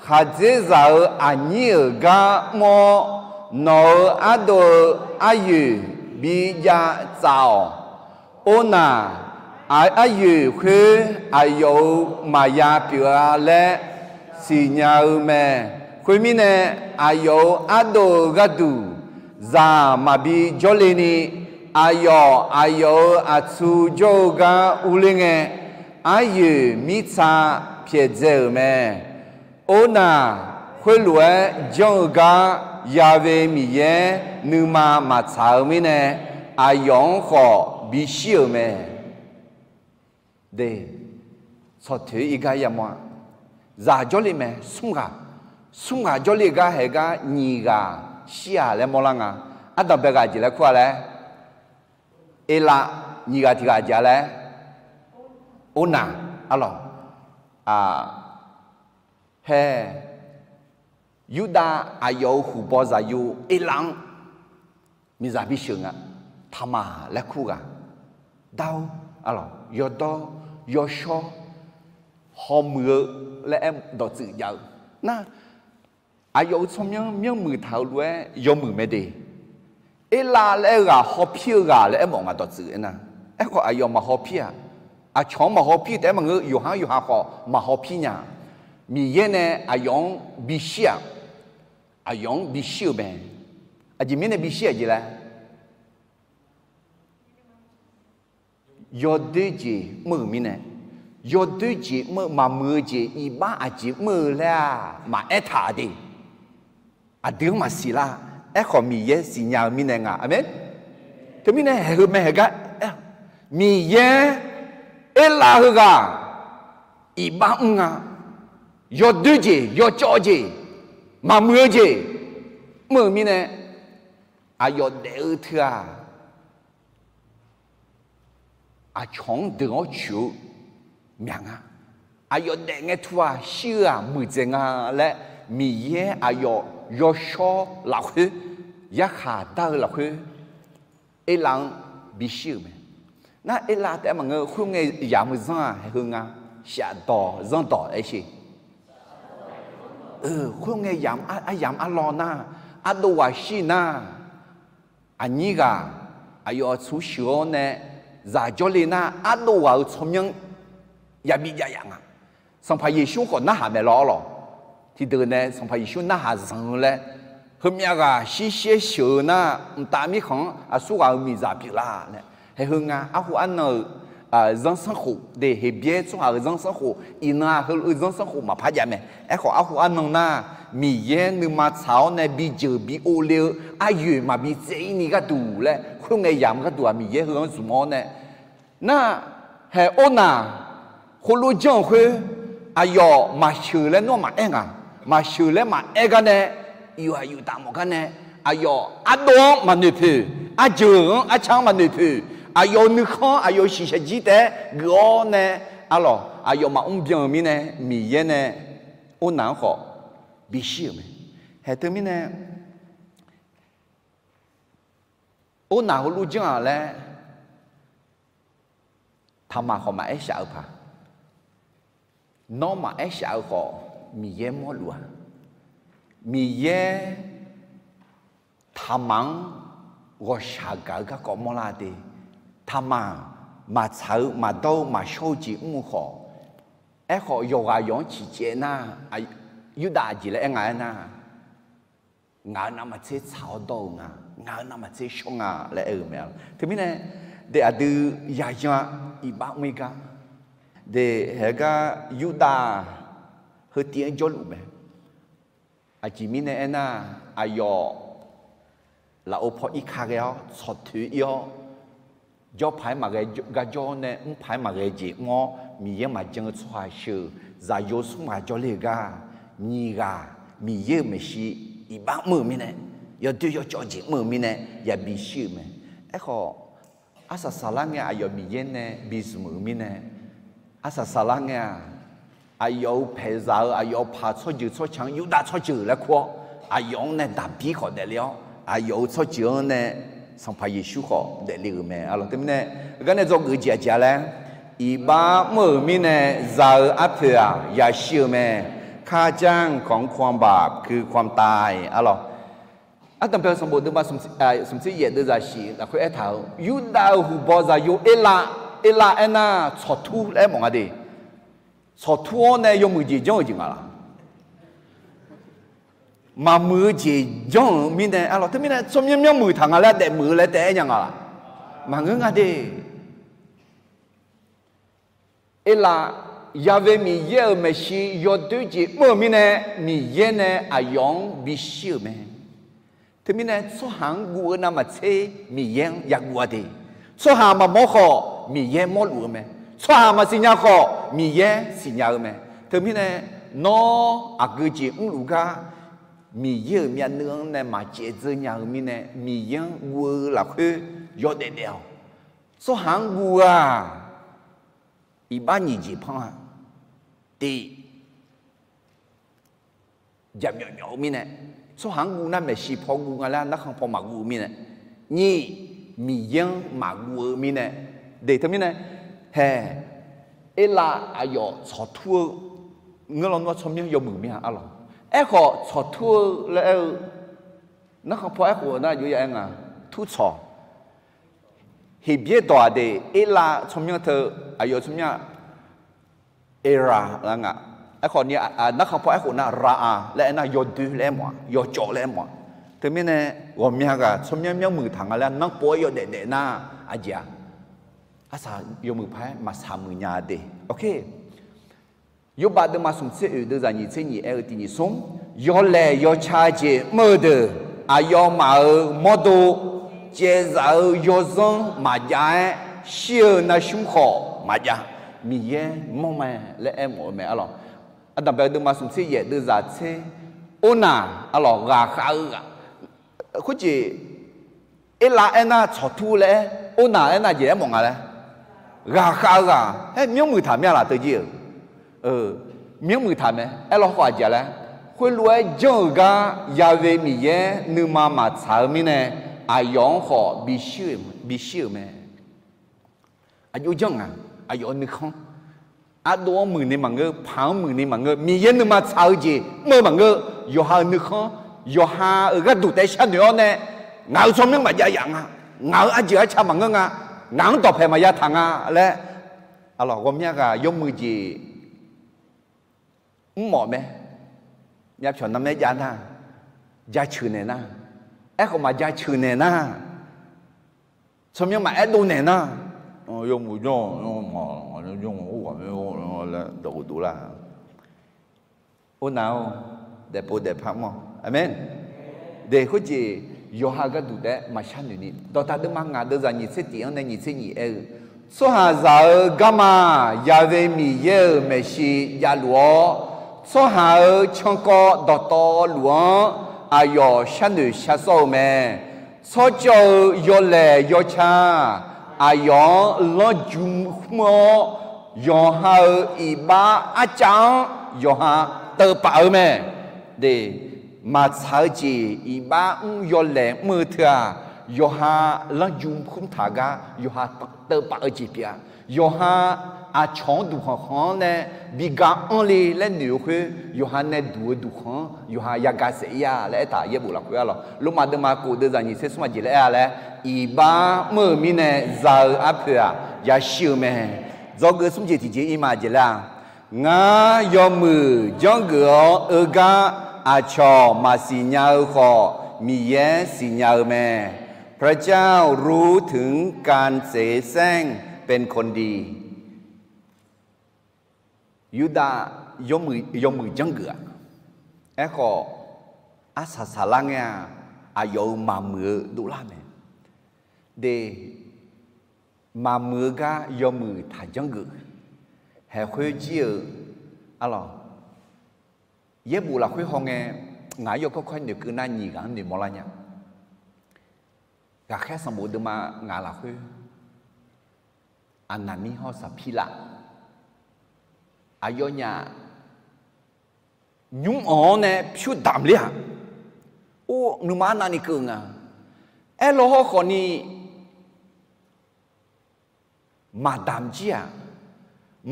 Khaqdzerzaq-euq aqnyir-euq gar mr-awr, nawq-euq ardov-eu aryoeq bijav tsaf-awq. Ornaq, aryoeq khoer aqyawf-euq maqya pyeuf-a laer siqnya-eu mae. Khoermirnae, aqyawf-euq ardov-eu gharduq zaq maqbi jawrle ni, aqyawf aqyawf-euq aqtsu jawr-eu gar urler ngae, aryoeq mirtsa pyaeqdzae-euq mae. Ornaq, khoerlof-aer janr-eu gar Ya'we Miqyaer nuima maqtsaq-eu mirnae, aqyawf-anr khawf bishir-euq mae. De, tsawq toeq-ir gar yamawr-a. Zaq jawrle mae, smr ghaq, smr ghaq jawrle gar haeq gar nyiq ghaq shir-aq laer mawrlar nga. Ardanqbae ghaq jeq laer kur-a laer, Erlav, nyiq ghaq tiq ghaq jeq-a laer, Ornaq, arlawq, hae, Yurdav aqyawf-euq huqbaw zaqyo Erlav-anr miqzaq bisheuq nga. Taqmaq laer kur ghaq, dar-or, arlawq, yawdawr, yawshawr, hawmuiq-eu laer aer dawqtsuif jav-eu nar, aqyawf-euq tsawrmyanr myanrmuiq taq-euq lof-aer yawmuiq mae de. Erlav laer-eu ghaq hawpir-eu ghaq laer aermawf nga dawqtsuif aernar. Aerkhawf aqyawf maqhawpir-aq. Aqcawq-anr maqhawpir taef-aer maqngeur, yawqha-anr yawqha khawf maqhawpir nya. Miqyaer nae aqyawf-anr bishir-aq. Aqyawf-anr bishir-eu mae. Aqjeq mirnae bishir-aq jeq laer, yawdoer jeq mr-euq mirnae, yawdoer jeq mr-eu maqmuiq-eu jeq iqbax aqjeq mr-eu laer-aq maqaer taq de. Aqdui-anr maqsiq lar. Aerkhawf Miqyaer siqnya-eu mirnae nga. Aqmeq. Teumirnae haeq heu mae haeq gar, Miqyaer Erlav heughaq iqbax mr nga. Yawdoer jeq, yawcawv jeq, maqmuiq-eu jeq mr-euq mirnae, aqyawf daef-eu teu-aq, aqcawq-anr deuq-awr coeq-eu myaq nga. Aqyawf daef ngae tu-aq shir-eu-aq muiqdzaeq nga laer, Miqyaer aqyawf yawshawr lafkhoer yarkhaq dar-eu lafkhoer, Erlav-anr bishir-euq mae. Nar Erlav taef-aer maqngeur, khoerngae yamq-eu zanr-aq haeq heu nga. Shafdawq zanrdawq aer sher. Khoerngae yamq aryamq arlawr nar, ardov ghaq shir nar, aqnyir ghaq aqyawf aqtsu sheuq-awr nae zaq jawrle nar, ardov ghaq-euq tsawrmyanr yabi jav yaf nga. Sanqpaq Yeqsur khawf narhaq maeq lawr-awr lawq. Tiqdeuq nae Sanqpaq Yeqsur narhaq zanq-eu laer, heumyav ghaq shir shaer sheuq-eu nar, mqtav mirkhanq-anr aqsur ghaq-euq miqzaq pyeuflar nae, haeq heu nga. Arhu arnan-euq zanrsanrkhof de, Heqbyaer tsawrhaq-euq zanrsanrkhof, iqnan-aq heulof-eu zanrsanrkhof maqpar jav mae. Aerkhawf, arhu arnan nar, Miqyaer nuima tsaq-awr nae bijeuq bi ovle-eu aryoeq maqbi tsaev-ir ni gharduq laer khoerngae yamq gharduq-aq, Miqyaer heu-anr zmq-awr nae nar, haeq ornaq khoerlof janr-euq khoer, aqyawf maqsheuq laer nawr maqaer nga. Maqsheuq laer maqaer gar nae, iq-aq iq taf mawf gar nae, aqyawf ardov-anr maqnoeq poeq, arjeuq-anr arca-anr maqnoeq poeq, aqyawf-euq nuikhanr, aqyawf-euq shiqshaq jir taef-aer geuf-awr nae, arlawq aqyawf maqmr byan-euq mirnae, Miqyaer nae ornaq-anr khawf bishir-euq mae. Haeq teumirnae ornaq heulof janr-aq laer, taqmaq khawf maqaer shaf-eu paq. Nawr maqaer shaf-eu khawf, Miqyaer mawrluf-a. Miqyaer taqmaq-anr ghawqshaq gaq-eu garkawv mawrlar de. Taqmaq maqtsaq-eu, maqdawr-eu, maqshawr-eu jeq mr-eu khawf, aerkhawf yawqghaq yawq-anr ciqcaev nar, Yurdav aqjeq laer aer nga aernar, ngaq-euq navmaqtser tsaq-awr dawr-eu nga, ngaq-euq navmaqtser shawr nga laer aer-eu mae. Teumirnae, de aqdui yayan-a, iqbax mr-ir gar, de haeq gar Yurdav heu tiv-anr jawrluf mae. Aqjeq mirnae aernar, aqyawf lafov paw irka ghae-awr tsawqtoeq ir-awr, jawrpaq-aer maqghae gar jawr-awr nae, mrpaq-aer maqghae jeq mr-awr, Miqyaer maqjan-eu tsawrhaq sheuq zaqyo smr ghaq jawrler-eu gar, nyiq ghaq Miqyaer-euq maeqshi iqbax mr-euq mirnae, yawdoer yawcawv jeq mr-euq mirnae yabi shir-euq mae. Aerkhawf, arsaq saqlar ngae aqyawf Miqyaer nae bizmq-euq mirnae, arsaq saqlar ngae-aq, aqyawf-euq paeqzaq-eu, aqyawf-euq paq tsawrjeuq tsawrca-anr Yurdav tsawrjeuq laer kur-awr, aqyawf-anr nae daqbir khawf daefle-awr, aqyawf-euq tsawrjeuq-anr nae Sanqpaq Yeqsur khawf daefle-euq mae. Arlawq teumirnae, gar nae dzawgeuf jeq aqjeq-a laer, iqbax mr-euq mirnae za-eu arpoeq-aq yashir-eu mae. ข้าจ้างของความบาปคือความตาย arlawq. Ardanqbae-eu sanqbof deuvma smq tser yaef deuvzaq shif lafkhoer aertaq-euq, Yurdav-euq huqbaw zaqyo Erlav, Erlav aernar tsawqtur laer aermawf nga de. Tsawqtur-awr nae yawmuiq jeq janr-eu jeq nga laq? Maqmuiq-eu jeq janr-euq mirnae, arlawq teumirnae tsawrmyanr myanrmuiq taq nga laer daefmuiq-eu laer taef-aer nya nga laq? Maqngeur nga de. Erlav, Yaqve Miqyaer-euq maeqshi yawdoer jeq mr-euq mirnae, Miqyaer nae aqyawf-anr bishir-euq mae. Teumirnae tsawrhaq-anr guv-eu navmaqtser Miqyaer-anr yaguv-a de. Tsawrhaq maqmawr khawf Miqyaer mawrluf-eu mae. Tsawrhaq maqsiqnya khawf Miqyaer siqnya-eu mae. Teumirnae nawr aqgeu jeq mrluf gar Miqyaer-euq myavnuiv-anr nae maqcaev dzeur nya-eu mirnae, Miqyaer-anr guv-eu lafkhoer yawdaef daef-awq. Tsawrhaq-anr guv-aq, iqbax nyiq jeq panr-a. Tiq, jaqmyawf myawf-eu mirnae, tsawrhaq-anr guv nar maeqshi paw guv nga laer narkhan paw maqguv-eu mirnae, nyiq, Miqyaer-anr maqguv-eu mirnae, de teumirnae, hae, Erlav aqyawf tsawqtur-eu ngeur lawnmr-anr tsawrmyanr yawmuiq mir-a arlawq. Aerkhawf tsawqtur-eu laer aer-eu, narkhan paw aerkhof nar aqjox ya aer nga, turtsawq. Heqbyaer dawq-aq de, Erlav tsawrmyanr teu, aqyawf tsawrmyanr-aq, Erlav lar nga. Aerkhawf ni narkhan paw aerkhof nar Ra-a laer aernar yawdoer laer aermawf-a, yawcawv laer aermawf-a. Teumirnae ghawqmya ghaq tsawrmyanr myanrmuiq taq nga laer nanrpov-aer yawdaef daef nar, aqjeq-aq, arsaq yawmuiq paq-aer maqsaq muiq nya de. Yawrbav deuvma smq tser oeq deuvzaq nyiq tser nyiq aer-eu tiq nyiq smr, yawlaeq yawca jeq mr-eu deuq, aqyawfmaf-euq mawrdo caevzaf-eu yawzanr maqjav-aer shir-eu narsmr khawf maqjav, Miqyaer mawr mae laer aermawf-eu mae arlawq. Ardanqbae deuvma smq tser yaef deuvzaq tser, ornaq arlawq, ghaqkhav-eu ghaq, khoerjeq, Erlav aernar tsawqtur laer aer, ornaq aernar jeq aermawf nga laer, ghaqkhav-eu ghaq aer, myanrmuiq taq mya laf teujir-euq, myanrmuiq taq mae. Aerlawkhawf aqjeq laer, khoerlof-aer janr-euq gar Yaqve Miqyaer nuima maqtsaq-eu mirnae, aqyawf-anr khawf bishir-euq mae. Aqjox janr nga, aqyawf-euq nuikhanr, ardov-anr muiqni maqngeur, paq-anr muiqni maqngeur, Miqyaer nuima tsaq-eu jeq mr-eu maqngeur, yawqha-euq nuikhanr, yawqha-euq gharduq taef sharnoeq-awr nae, ngaq-euq tsawrmyanr maqjav yaf nga, ngaq-euq arjeuq arca maqngeur nga, ngaq-anr dawqpaeq maqya taq nga laer, aqlawq ghawqmya ghaq yawmuiq jeq mrmawf mae. Myavpyawq narmaer jav nar, jaceuq naeq nar, aerkhawf maqjaceuq naeq nar, tsawrmyanr maqaer dov naeq nar, yawmuiq janr-awq, yawmuiq janr-awq, laer dawq uqduq lar. Or nar-awr, daefpov daefpar mr-awq. Aqmeq. De khoerjeq yawqha gharduq taef-aer maqshar noeq ni, dawqtaq deuvma ngaq deuvzaq nyiq tser tiq-anr nae nyiq tser nyiq aer-eu, tsawrhaqzaq-euq garma Yaqve Miqyaer-euq maeqshi javluf-awr, tsawrhaq-euq cankawv dawqtawvluf-anr aqyawf sharnoeq sharsawr-eu mae. Tsawrcawv-eu yawlaeq yawca aqyawf-anr lanrju mr-awr, yawqha-euq iqbax arcav-anr yawqha teuvpaf-eu mae. De, maqtsaq-eu jeq iqbax mr yawlaeq mr-eu teu-aq, yawqha lanrju mr taq gar yawqha teuvpaf-eu jeq pyeuf-a. Yawqha aqcawq-anr duqkhanq khanq-anr nae bi ga anr le laer noeq-eu khoer, yawqha nae duq-eu duqkhanq-anr yawqha yagaq saef ir-a laer aertaq yaerbof lafkhoer-a lawq. Lormav deuvma kof deuvzaq nyiq tser smr aqjeq laer aer-a laer, iqbax mr-euq mirnae za-eu arpoeq-aq yashir-eu mae. Dzawgeuf smr jeq tiqjeq ir ma aqjeq laer-a. Ngar yawmuiq janrgeuf-awr eu gar aqcawq maqsiq nya-eu khawf, Miqyaer siqnya-eu mae. พระเจ้ารู้ถึงการเสแสร้งเป็นคนดี Yurdav yawmuiq janrgeuf-aq, aerkhawf arsaq saqlar ngae-aq, aqyawf-euq maqmuiq-eu dovlar mae. De, maqmuiq-eu gar yawmuiq taq janrgeuf. Haeq khoer jir-eu, arlawq, yaerbof lafkhoer hawngae, ngaq-anr yawkawr kawr-aer noeqkeuv nar nyiq ghaq-anr noeqmawr lar nya. Ghaqkhaer sanqbof deuvma ngaq lafkhoer, Aqnaqmir hawr Saqpirlav, aqyawfnyaf nymr-anr nae pyur damq ler-aq, or nuima arnavni keuv nga. Aerlaw hawrkhawf ni maqdamq jir-aq,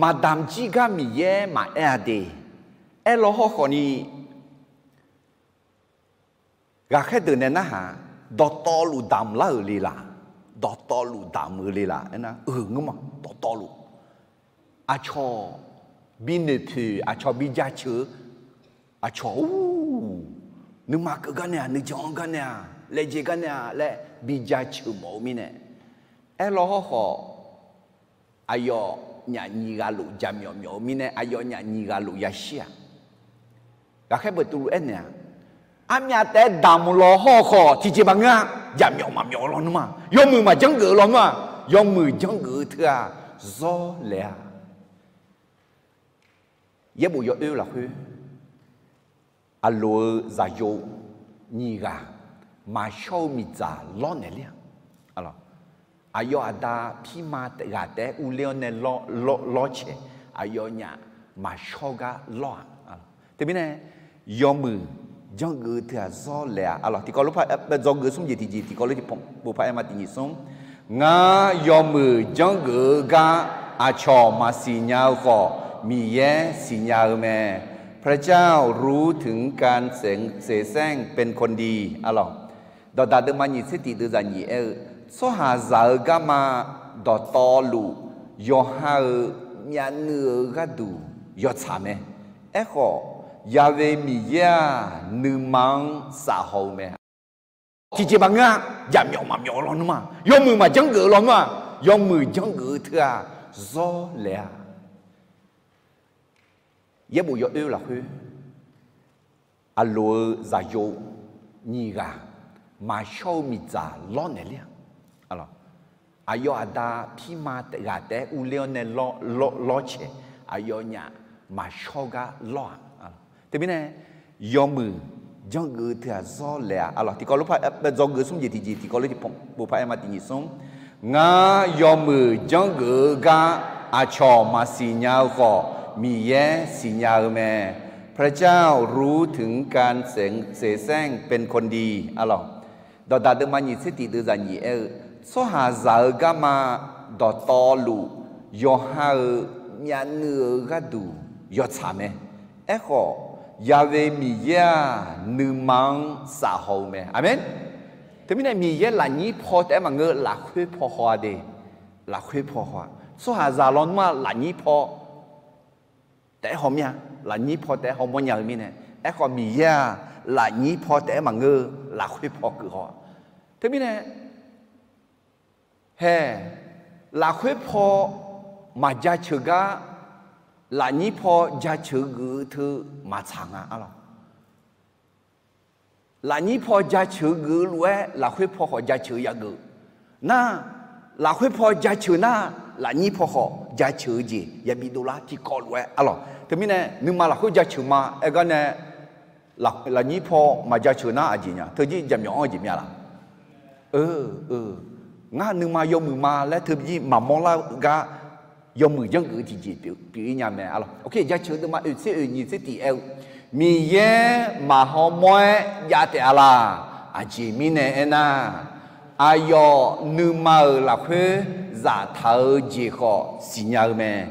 maqdamq jir gar Miqyaer maqaer-a de. Aerlaw hawrkhawf ni ghaqkhaer deuq nae narhaq, dawqtawvluf damq lar-euq le laq, dawqtawvluf damq-eu le laq aernar, euq ngeur ma, dawqtawvluf. Aqcawq bi noeqpoeq, aqcawq bi jaceuq-eu, aqcawq-or, nuima keuv gar nae-aq, nuijan-anr gar nae-aq, laejae gar nae-aq laer bi jaceuq mawf-eu mirnae, aerlaw hawrkhawf aqyawfnyaf nyiq ghaq luf jaqmyawf myawf-eu mirnae, aqyawfnyaf nyiq ghaq luf yashir-aq, ghaqkhaer beuqtuvluf aernaeq-aq, armyav taef-aer damq law hawrkhawf tiqjeq maqngeur-a. Jaqmyawf maqmyawf-eu lawnmr-aq, yawmuiq maqjanrgeuf-eu lawnmr-aq, yawmuiq janrgeuf-eu teu-aq, zawr laeq-a. Yaerbof yawoer lafkhoer, aqloq-eu zaqyo nyiq ghaq maqshawr-eu miqdzaq lawrnaeq ler-a. Aqyawf aqda pirma ghaq taef-aer urler-awr nae lawrcaeq, aqyawfnyaf maqshawr gar lawr-aq. Teumirnae, yawmuiq janrgeuf-eu teu-aq zawr laeq-a. Aqlawq tiqkawv lof-aer dzawgeuf smr jeq tiqjeq, tiqkawv lof tiqpov par-aer ma tiqnyiq smr. Ngar yawmuiq janrgeuf-eu gar aqcawq maqsiq nya-eu khawf, Miqyaer siqnya-eu mae. พระเจ้ารู้ถึงการเสแสร้งเป็นคนดี Aqlawq, dawqdaq deuvma nyiq tser tiq deuvzaq nyiq aer-eu, tsawrhaqzaq-eu garma dawqtawvluf, yawqha-euq myavnuiv-eu gharduq yawtsaq mae. Aerkhawf, Yaqve Miqyaer-aq, nuima-anr safhaw-eu mae. Tiqjeq maqngeur-a. Jaqmyawf maqmyawf-eu lawnmr-aq, yawmuiq maqjanrgeuf-eu lawnmr-aq, yawmuiq janrgeuf-eu teu-aq, zawr laeq-a. Yaerbof yawoer lafkhoer, aqloq-eu zaqyo nyiq ghaq maqshawr-eu miqdzaq lawrnaeq ler-a. Aqlawq, aqyawf aqda pirma ghaq taef-aer urler-awr nae lawrcaeq, aqyawfnyaf maqshawr gar lawr-aq. Teumirnae, yawmuiq janrgeuf-eu teu-aq zawr laeq-a. Aqlawq tiqkawv lof-aer dzawgeuf smr jeq tiqjeq, tiqkawv lof tiqpov par-aer ma tiqnyiq smr. Ngar yawmuiq janrgeuf-eu gar aqcawq maqsiq nya-eu khawf, Miqyaer siqnya-eu mae. พระเจ้ารู้ถึงการเสแสร้งเป็นคนดี Aqlawq, dawqdaq deuvma nyiq tser tiq deuvzaq nyiq aer-eu, tsawrhaqzaq-eu garma dawqtawvluf, yawqha-euq myavnuiv-eu gharduq yawtsaq mae. Aerkhawf, Yaqve Miqyaer-aq, nuima-anr safhaw-eu mae. Aqmeq. Teumirnae Miqyaer lafnyir paw taef-aer maqngeur, lafkhoer paw haw-a de. Lafkhoer paw haw-a. Tsawrhaqzaq lawnmr-aq lafnyir paw taef-aer haw mir-a. Lafnyir paw taef-aer hawmawr nya-eu mirnae, aerkhawf Miqyaer-aq, lafnyir paw taef-aer maqngeur-eu, lafkhoer paw keuv haw-a. Teumirnae, hae, Lafkhoer paw maqjaceuq gar, lafnyir paw jaceuq geuf-eu teu maqtsaq nga arlawq. Lafnyir paw jaceuq geuf-eu lof-aer lafkhoer paw khawf jaceuq yageuf nar, lafkhoer paw jaceuq nar, lafnyir paw khawf jaceuq-eu jeq yabi dovlar tiqkawv lof-aer arlawq. Teumirnae nuima lafkhoer jaceuq ma aer gar nae, lafnyir paw maqjaceuq nar aqjeq nya, teujir jaqmyawf-anr jeq mya laq? Ngar nuima yawmuiq ma laer teujir maqmawr lar-eu gar yawmuiq janrgeuf-eu tiqjeq pyeuf-ir nya mae arlawq. Jaceuq deuvma oeq tser oeq nyiq tser tiq aer-eu, Miqyaer maqhaw mawr-aer jav taef-a laq? Aqjeq mirnae aernar, aqyawf nuima-euq lafkhoer zaftaq-eu jeq khawf siqnya-eu mae.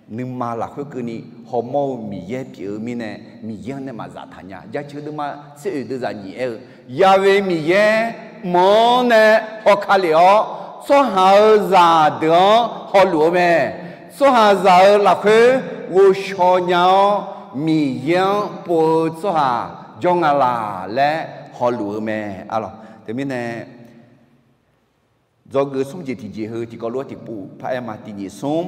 Nuima lafkhoer keuvni hawmawr-eu Miqyaer pyeuf-eu mirnae, Miqyaer-anr nae maqzaf taq nya. Jaceuq deuvma tser oeq deuvzaq nyiq aer-eu, Yaqve Miqyaer mq-anr nae hawka lef-awr, tsawrhaq-euq zaqdeuq-anr hawluf-eu mae. Tsawrhaqzaq-euq lafkhoer ghovshaw nya-awr, Miqyaer-anr pov-eu tsawrhaq jawr nga laq laer hawluf-eu mae arlawq. Teumirnae dzawgeuf smr jeq tiqjeq heu tiqkawv lof-aer tiqpov paraer ma. Tiqnyif smr,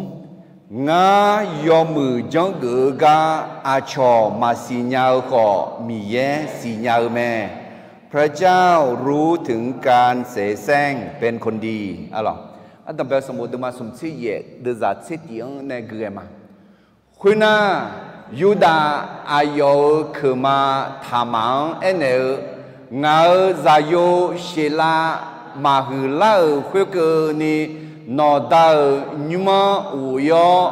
Ngar yawmuiq janrgeuf-eu gar aqcawq maqsiq nya-eu khawf, Miqyaer siqnya-eu mae. พระเจ้ารู้ถึงการเสแสร้งเป็นคนดี arlawq. Ardanq bae-eu sanqbof deuvma smq tser yaef deuvzaq tser tiq-anr nae gui ghae ma. Khoernar, Yurdav aqyawf-euq keuqma Taqmaq-anr aernaeq-eu, Ngaq-euq zaqyo Sheqlav maqhuiq lar-euq khoerkeuvni, nawqda-euq nymr-anr ghof-ir-awr,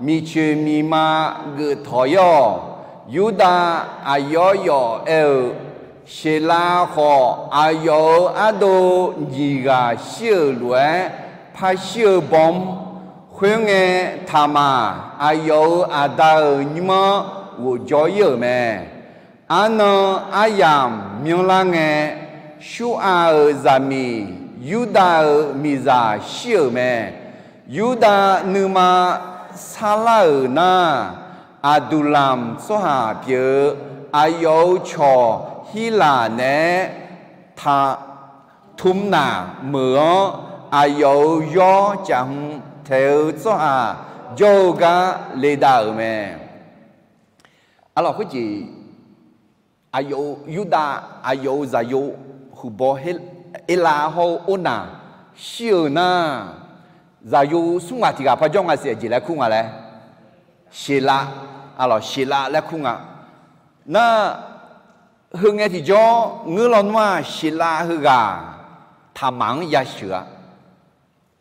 miqcoeq miqma geuf tawq-ir-awq. Yurdav aqyawf yawf aer-eu, Sheqlav khawf, aqyawf-euq ardov nyiq ghaq shir-euq lof-aer par shir-eu bawr mr. Khoerngae, Taqmaq aqyawf-euq aqda-euq nymr-anr ghofjawr-ir-euq mae. Arnan aryamq myanrlar ngae, Shur-aq-euq zaqmiq Yurdav-euq miqzaq shir-euq mae. Yurdav nuima sarlar-euq nar, Aqduqlamq tsawrhaq pyeuf-eu aqyawf-euq cawq Hirlaq naeq-aer Taqtumnaq meuq-anr, aqyawf-euq yawr caf hmq taeq-eu tsawrhaq jawr-eu gar ledav-euq mae. Arlawq, khoerjeq aqyawf-euq Yurdav aqyawf-euq zaqyo huiqbawr Erlav hawr-eu Ornaq shir-euq nar, zaqyo smr ghaq tiq ghaq par jawr nga siq, aqjeq laer kur nga laer, Sheqlav, arlawq, Sheqlav laer kur nga. Nar, heungae tiqjawr ngeur lawnmr-aq, Sheqlav heughaq Taqmaq-anr yasheuq-a.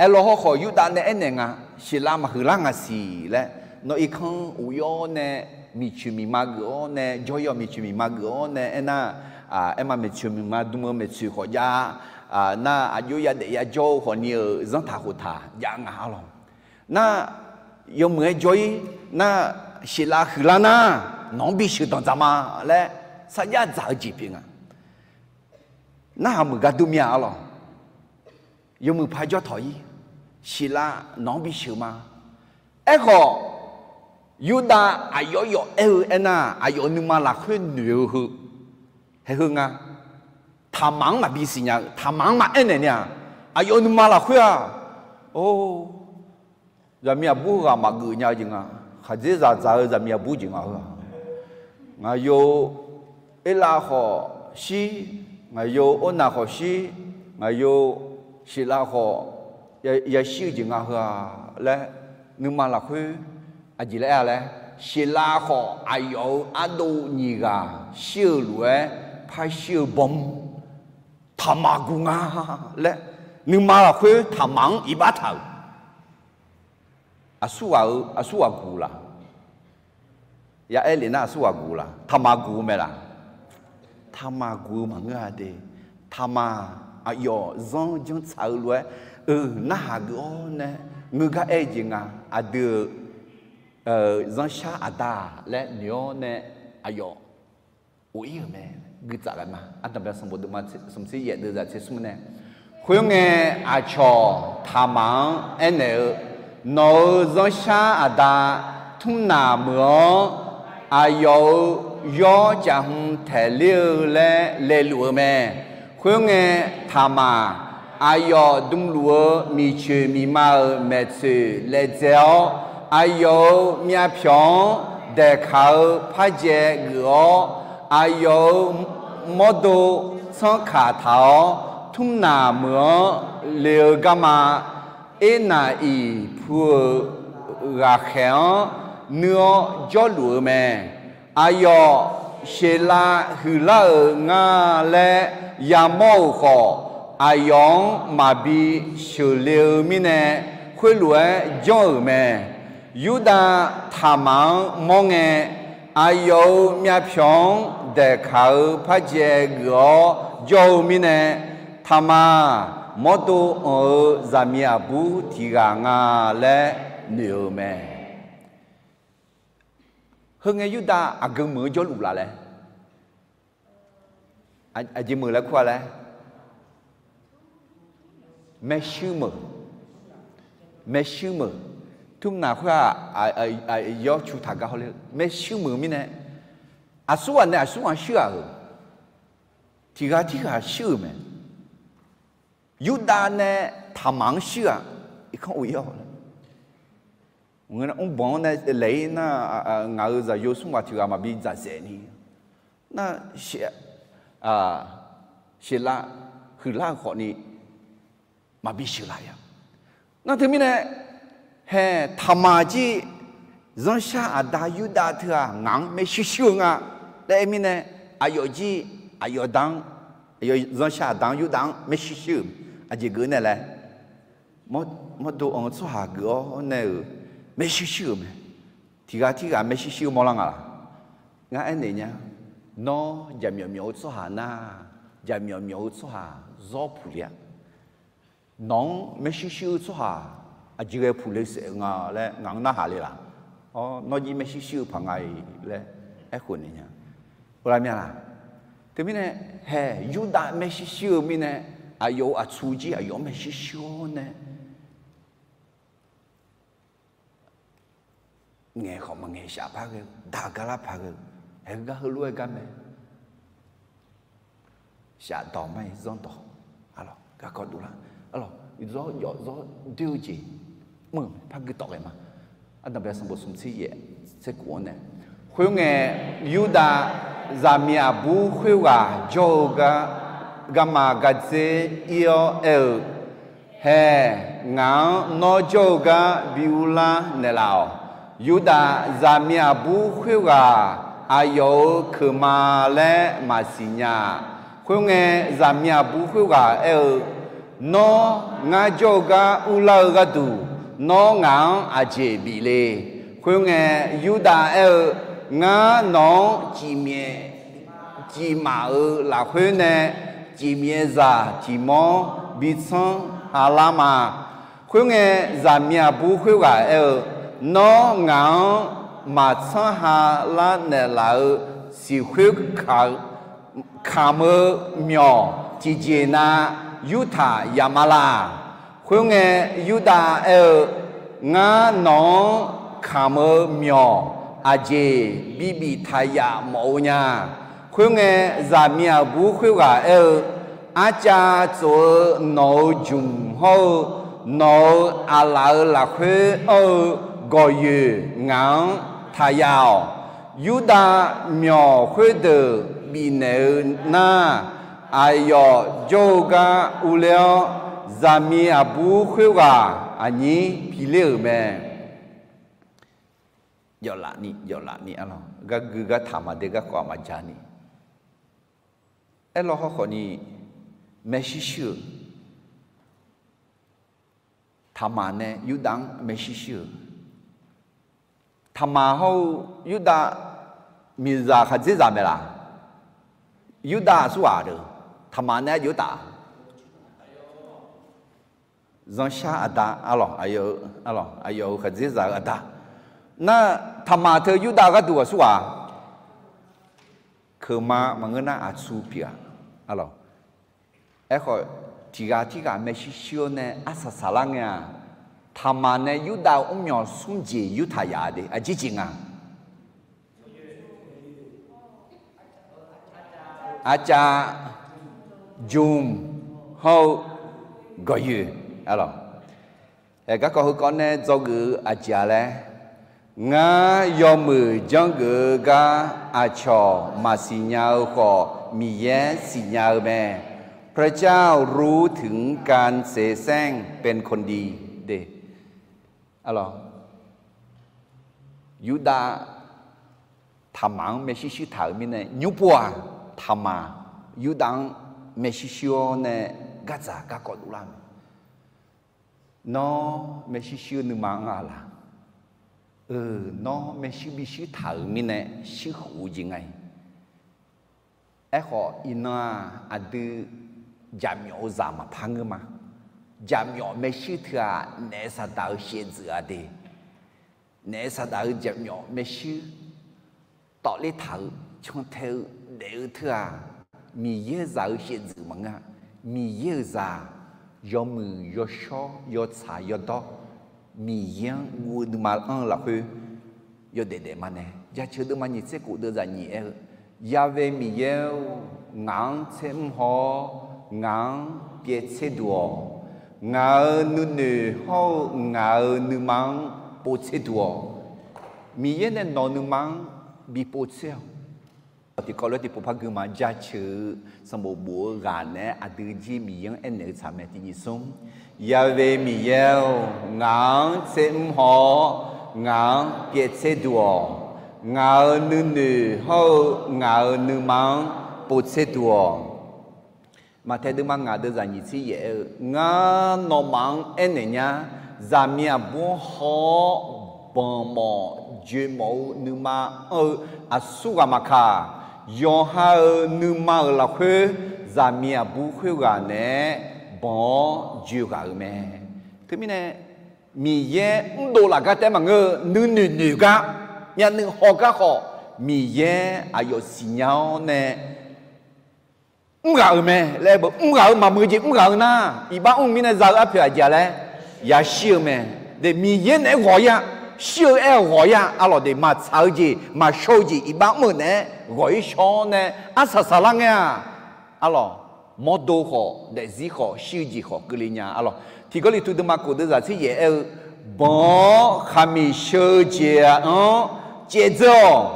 Aerlawr hawrkhawf, Yurdav nae aernaeq nga, Sheqlav maqhuiq lar nga siq laer, nawr irkanr of-ir-awr nae, miqcoeq miqma geuf-awr nae, jawr-ir-awq, miqcoeq miqma geuf-awr nae aernar, aerma miqcoeq miqma dm-eu maeqtsoeq khawf jav, nar aqjox yadaef yajawr-eu khawfni-euq zanrtaq khoftaq jav nga arlawq. Nar, yawmuiq-aer jawr-ir nar, Sheqlav huiqlar nar, nawq-anr bisheuq danqdzaq ma laer sarjax dzaq-eu jeq pyeuf nga. Narhaq meuq gar dur mir-a arlawq. Yawmuiq par jawr tawq-ir, Sheqlav nawq-anr bisheuq ma. Aerkhawf, Yurdav aqyawf yawf aer-eu aernar, aqyawf nuima lafkhoer noeq-eu heu, haeq heu nga. Taqmaq-anr maqbi siqnya-eu, Taqmaq-anr maqaer naeq ni-aq, aqyawf nuima lafkhoer-aq, or, zaqmiq aqbur heughaq maqgeuf nya-eu jeq nga. Khaqdzerzaq dzaq-eu zaqmiq aqbur jeq nga heu-aq, ngaqyo Erlav khawf shir, ngaqyo Ornaq khawf shir, ngaqyo Sheqlav khawf yashir-eu jeq nga heu-aq laer, nuima lafkhoer aqjeq laer aer-a laer, Sheqlav khawf aqyawf-euq ardov nyiq ghaq shir-eu lof-aer par shir-eu bawr mr. Taqmaq guq nga laer, nuima lafkhoer Taqmaq-anr iqbax taq-euq. Aqsur ghaq-eu, aqsur ghaq guq laq? Ya aer lef nar aqsur ghaq guq laq? Taqmaq guq-eu mae laq? Taqmaq guq-eu maqngeur-a de. Taqmaq aqyawf zanr janr tsaq-eu lof-aer, eu, narhaq geuf-awr nae, ngeur gar aer-eu jeq nga, aqdui-euq zanrshar aqda laer noeq-awr nae, aqyawf of-ir-euq mae. Guitsaf ghae ma. Ardanqbae sanqbof deuvma smq tser yaef deuvzaq tser smr nae, khoerngae, aqcawq Taqmaq-anr aernaeq-eu, Nawq-euq zanrshar aqda Tmrnaq meuq-anr aqyawf-euq yawr caf hmq taeq ler-eu laer laeluf-eu mae. Khoerngae, Taqmaq Aqyawf dmluf-eu miqcoeq miqma-euq maeqtsoeq laedzae-awr, aqyawf-euq myavpyawq-anr daeqkaq-eu parjae geuf-awr, aqyawf-euq mawrdo tsanrkaq taq-awr, tmrnaq meuq-anr le-eu garma, Ernav-iq pu-euq ghaqkhaeq-anr nuir-awr jawrluf-eu mae. Aqyawf Seqlav huiqlar-euq nga laer yamawr-euq khawf, aqyawf-anr maqbi sheuqle-eu mirnae, khoerlof-aer janr-euq mae. Yurdav Taqmaq-anr mawr ngae, aqyawf-euq myavpyawq-anr daeqkaq-eu parjae geuf-awr jawr-eu mirnae, Taqmaq mawrdo anq-eu zaqmiq aqbur tiq ghaq nga laer noeq-eu mae. Heu ngae Yurdav aqgeu meuq-eu jawrluf laf laer, aqjeq meuq laer kur-a laer, maershuir meuq, maershuir meuq, tmrnaq khoer-aq, yawr cu taq gar hawr ler-eu maershuir meuq mirnae, aqsur ghaq nae aqsur ghaq shuir-aq-euq, tiq ghaq tirghaq shuir-euq mae. Yurdav nae Taqmaq-anr shuir-aq, irkanr of-ir-awq laer. Mrbanq-anr nae laeq-ir nar, ngaq-euq zaqyo smr ghaq tiq ghaq maqbi dzaqdzaeq ni, nar, Seqlav huiqlar-eu khawfni maqbi sheuqlaf-ir-a. Nar teumirnae, hae, Taqmaq jir zanrshar aqda Yurdav teughaq ngaq-anr maershuir shuir-eu nga laer aer mirnae, aqyawf jir, aqyawf da-anr, aqyawf zanrshar aqda-anr Yurdav-anr maershuir shuir-euq aqjeq geuf nae laer, mawrdo anq-eu tsawrhaq geuf-awr nae-euq maershuir shuir-euq mae. Tiq ghaq tirghaq maershuir shuir-eu mawrlar nga laq? Ngar aernaeq nya, nawr jaqmyawf myawf-eu tsawrhaq nar, jaqmyawf myawf-eu tsawrhaq zawr puq le-a. Nawq-anr maershuir shuir-eu tsawrhaq aqjeq ghae puq le saef-eu nga laer ngaq-anr narhaq le laq? Nawr jir maershuir shuir-eu paq nga-iq laer aerkhof naeq nya. Uvla mya laq? Teumirnae, hae, Yurdav maershuir shuir-eu mirnae, aqyawf-euq aqtsu jir aqyawf-anr maershuir shuir-awr nae, ngaeq khawf maqngaeq shaf par ghae-eu, daq gar lar paq ghae-eu, haeq gar heulof-aer gar mae. Shafdawq mar-iq zanrdawq, garkawv dovlar, zawr jawf zawr doer-eu jeq mr-eu mae, par gui tawf ghae ma. Ardanqbae sanqbof smq tser yaef tser kuf-anr nae, khoerngae, Yurdav zaqmiq aqbur khoerghaq jawr-eu gar, garma gardzer ir-awr aer-eu, Hae, ngaq-anr nawr jawr-eu gar bi urlar naeqlaf-awq. Yurdav zaqmiq aqbur khoerghaq aqyawf-euq keuq ma laer maqsiq nya-a. Khoerngae, zaqmiq aqbur khoerghaq aer-eu, Nawr ngar jawr-eu gar urlar-eu gharduq, nawr ngaq-anr aqjeq bif le. Khoerngae, Yurdav aer-eu, Ngar nawq-anr cifmyaef cifmaf-euq lafkhoer nae, cifmyaef zaq tiq mawr bi tsanr ha lar ma. Khoerngae, zaqmiq aqbur khoerghaq aer-eu, Nawr ngaq-anr maqtsanr ha lar naeqlaf-eu siqkhoer kamq-eu myawq tiqjeq nav yurtaq yaf ma laq? Khoerngae, Yurdav aer-eu, Ngar nawq-anr kamq-eu myawq aqjeq bibif taq yaf mawf-eu nya. Khoerngae, zaqmiq aqbur khoerghaq aer-eu, Arcav tsof-eu nawq-euq jmq hawr-eu, nawq-euq aqlaf-euq lafkhoer anr-eu gawqyoeq ngaq-anr taq yaf-awq. Yurdav myawq khoerdeuq bifnaeq-eu nar, aqyawf jawr-eu gar urler-awr, zaqmiq aqbur khoerghaq aqnyir piler-euq mae. Yawflaf ni, yawflaf ni arlawq, gargui gartaq maqde garkawv maqja ni, aerlawr hawrkhawf ni maershuir shuir-eu, Taqmaq nae Yurdav-anr maershuir shuir-eu, Taqmaq hawr-eu Yurdav miqzaq khaqdzerzaq mae laq? Yurdav aqsurghaq deuq, Taqmaq nae arjeuv taf zanrshar aqda arlawq, aqyawf-euq khaqdzerzaq-eu aqda. Nar, Taqmaq teu Yurdav gharduq aqsurghaq keuqma maqngeur nar aqtsu pyeuf-a arlawq. Aerkhawf, tiq ghaq tirghaq maershuir shuir-awr nae arsaq saqlar ngae-aq, Taqmaq nae Yurdav-euq mrmyawq smr jeq yurtaq yaf-a de, aqjeq jeq nga. Arcav, jmq hawr-eu gawqyoeq, arlawq. Ae, garkawv heukawv nae dzawgeuf-eu aqjeq-a laer, ngar yawmuiq janrgeuf-eu gar aqcawq maqsiq nya-eu khawf, Miqyaer siqnya-eu mae. พระเจ้ารู้ถึงการเสแสร้งเป็นคนดี de. Arlawq, Yurdav Taqmaq-anr maershuir shuir taq-euq mirnae, nymr pov-aq, Taqmaq Yurdav-anr maershuir shuir-awr nae gardzaq garkawv dovlar mae. Nawr maershuir shuir-eu nuima-anr-a laq? Eu, nawr maershuir bi shuir taq-euq mirnae shuir khuf-eu jeq nga-iq. Aerkhawf, iqnan-aq, aqdui jaqmyawf-eu zaq maqpar ngeur ma. Jaqmyawf maershuir teu-aq, naef saqdaq-eu shaevdzeuf-a de. Naef saqdaq-eu jaqmyawf maershuir tawvler taq-eu, cantae-eu, daef-eu teu-aq, Miqyaer-euq zaq-eu shaevdzeuf maqngeur-a. Miqyaer-euq zaq yawmuiq yawshawr yawtsaq yawdawr, Miqyaer-anr guv-eu nuima anr-eu lafkhoer yawdaef daef ma nae, jaceuq deuvma nyiq tser khof deuvzaq nyiq aer-eu, Ya'we Miqyaer-or, ngaq-anr tser mr haw-awr, ngaq-anr pyaev tser duq-awq. Ngaq-euq nuinoeq hawr-eu ngaq-euq nuima-anr pov tser duq-awq. Miqyaer nae nawq nuima-anr bi pov tser-awq. Tiqkawv lof-aer tiqpov par gui ma. Jaceuq-eu sanqbof bof-eu ghaq naeq-aer aqdui jir Miqyaer-anr aernaeq-eu tsaq mae. Tiq nyiq smr, Ya'we Miqyaer-or, ngaq-anr tser mr haw-awr, ngaq-anr pyaev tser duq-awq. Ngaq-euq nuinoeq hawr-eu ngaq-euq nuima-anr pov tser duq-awq. Maqtaeq deuvma ngaq deuvzaq nyiq tser yaef aer-eu, Ngar nawmaf-anr aernaeq nya, zaqmiq aqbur-anr haw-awr, banq mawf joe mawf-eu nuima anr-eu aqsur ghaq maqkaq, yawqha-euq nuima-euq lafkhoer zaqmiq aqbur khoerghaq naeq-aer banq-awr joe ghaq-euq mae. Teumirnae, Miqyaer mrdov laf gar taef-aer maqngeur-eu, nuinoeq noeq gar, myavnuiv haw gar khawf, Miqyaer aqyawf siqnya-awr nae mrghaq-euq mae laer, mrghaq-eu maqmuiq jeq mrghaq-eu nar, iqbax mr-eu mirnae za-eu arpoeq aqjeq-a laer, yashir-eu mae. De, Miqyaer naeq-aer ghawq-ir-a. Shir-eu aer-awq ghawq-ir-a. Arlawq, de, maqtsaq-eu jeq maqshawr-eu jeq iqbax mr-euq naeq-aer ghawq-ir shawr-awr nae arsaq saqlar ngae-aq, arlawq, mawrdo khawf daefzir khawf shir-eu jeq khawf keuvle nya. Arlawq, Tiq Gawrliqtu deuvma khof deuvzaq tser yaef aer-eu, Banq-awr khaqmiq sheu-eu jeq-anr caevdzeur-awq.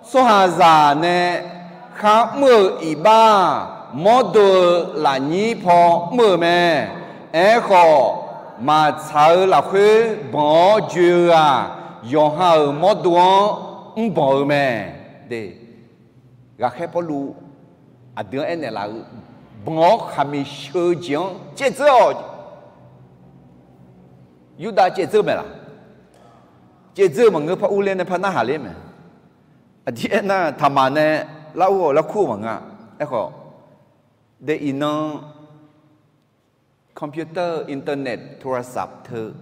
Tsawrhaqzaq nae kharmr-euq iqbax-aq, mawrdo-eu lafnyir paw mr-euq mae. Aerkhawf, maqtsaq-eu lafkhoer banq-awr joe-eu-aq, yawqha-euq mawrdo-anr mrbanq-eu mae. De, ghaqkhaer Pawrluv aqdui-anr aernaeq laf-eu, Banq-awr khaqmiq sheu-eu jeq-anr caevdzeur-awq. Yurdav caevdzeur-eu mae laq? Caevdzeur-eu maqngeur, par urler nae par narhaq ler mae. Aqdir aernar, taqmaq nae lar ur-awq, lar kur-eu maqngeur-a. Aerkhawf, de, iqnan computer, internet, โทรศัพท์ teu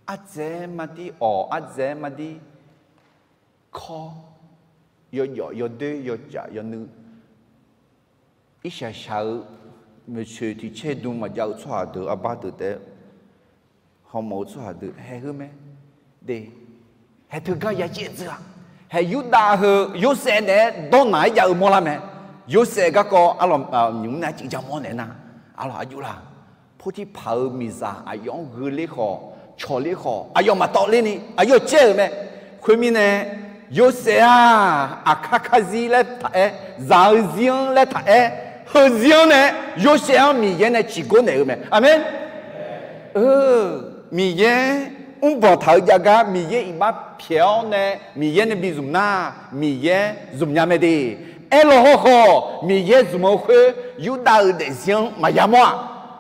ardzaeq-aer mardir awq, ardzaeq-aer mardir kawr, yawjawf yawdoer yawcaf yawnuiv, irshaq shaq-eu, maeqtsoeq tiq caer dm maqjav-eu tsawrhaq deuq, arbar deuq taef-aer hawmawf-eu tsawrhaq deuq haeq heu mae. De, haeq teugar ya caevdzeur-a. Haeq Yurdav heu Yorsaev naeq-aer dawrnaq-aer jav-eu mawrlar mae. Yorsaev garkawv arlawq, nymq mr nae arcuiv ja mawr naeq nar, arlawq, aqjox laq, Portirpaq-euq miqzaq aqyawf-anr gheu ler khawf, cawq ler khawf, aqyawf maqtawv ler ni aqyawf caer-euq mae. Khoermirnae, Yorsaev-aq, aqkar karzir laer taq-aer, zaq-eu zir-anr laer taq-aer, heuzir-anr nae, Yorsaev-anr Miqyaer nae ciqgor naeq-eu mae. Aqmeq. Miqyaer mrbanq taq-eu jav gar Miqyaer iqbax pyaeq-awr nae Miqyaer nae bi zmq nar, Miqyaer zmq nya mae de. Aerlaw hawrkhawf, Miqyaer zmq-eu khoer Yurdav-euq daefzir-anr maqya mawr-aq,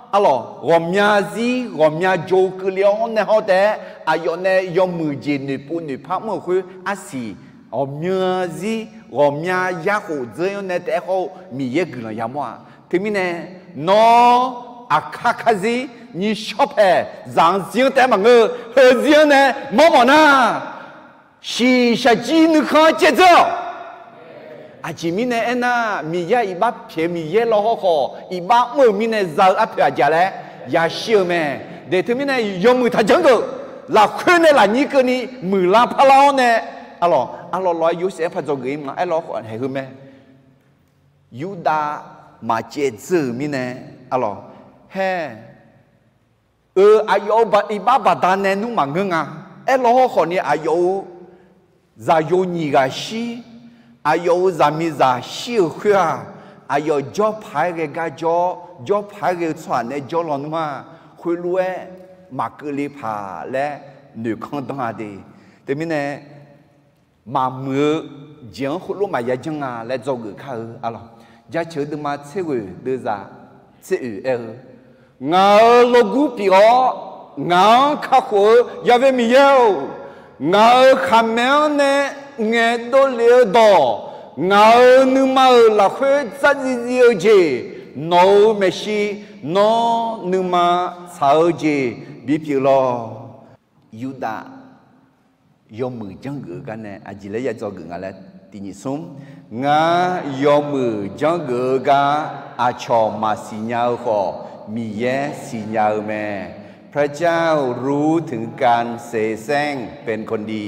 arlawq, ghawqmya zir ghawqmya jo keuvle-awr nae hawr taef-aer aqyawf nae yawmuiq jeq noeqpov noeqpar mr-euq khoer arsiq, ghawqmya zir ghawqmya yarkhof dzeur-anr nae taef-aer hawr-eu Miqyaer guiqlanq ya mawr-aq. Teumirnae, nawr aqkar karzir nyiq shawr paeq zaq-eu zir-anr taef-aer maqngeur-eu, heuzir-anr nae mawrmawf nar, shiqshaq jir nuikhanr caevdzeur-awq. Aqjeq mirnae aernar, Miqyaer iqbax pyaeq-eu Miqyaer law hawrkhawf, iqbax mr-euq mirnae za-eu arpoeq aqjeq laer yashir-eu mae. De, teumirnae yawmuiq taqjanr geuf, lafkhoer nae lafnyir keuvni muiqlar parlar-awr nae, arlawq, arlawq lawq-aer Yorsaev-anr par dzawgeuf-ir ma. Aerlaw hawrkhawf haeq heu mae. Yurdav maqcaevdzeur-euq mirnae, arlawq, haer, eu aqyawf-euq iqbax baqdanae nmr maqngeur nga. Aerlaw hawrkhawf ni aqyawf-euq zaqyo nyiq ghaq shir, aqyawf-euq zaqmiqzaq shir-euq khoer-aq, aqyawf jawrpaq-aer ghae gar jawr, jawrpaq-aer ghae-eu tsawrhaq nae jawr lawnmr-aq, khoerlof-aer maqkeuvle paq laer noeqkanr danr-a de. Teumirnae, maqmuiq-eu jeq-anr heulof maqya janr nga laer dzawgeuf kar-eu arlawq. Jaceuq deuvma tser ghoeq deuvzaq tser oeq aer-eu, ngaq-euq lawrgur pyeuf-awr, ngaq-anr kakhof-eu Yaqvae Miqyaer-or, ngaq-euq khaqmae-anr nae ngaeqdov lef-eu dawq, ngaq-euq nuima-euq lafkhoer dzardziv dziv-eu jeq, nawq-euq maeqshi, nawr nuima tsaq-eu jeq bipyeuf lawq. Yurdav yawmuiq janrgeuf-eu gar nae aqjeq laer ya dzawgeuf nga laer tiqnyif smr. Ngar yawmuiq janrgeuf-eu gar aqcawq maqsiq nya-eu khawf, Miqyaer siqnya-eu mae. พระเจ้ารู้ถึงการเสแสร้งเป็นคนดี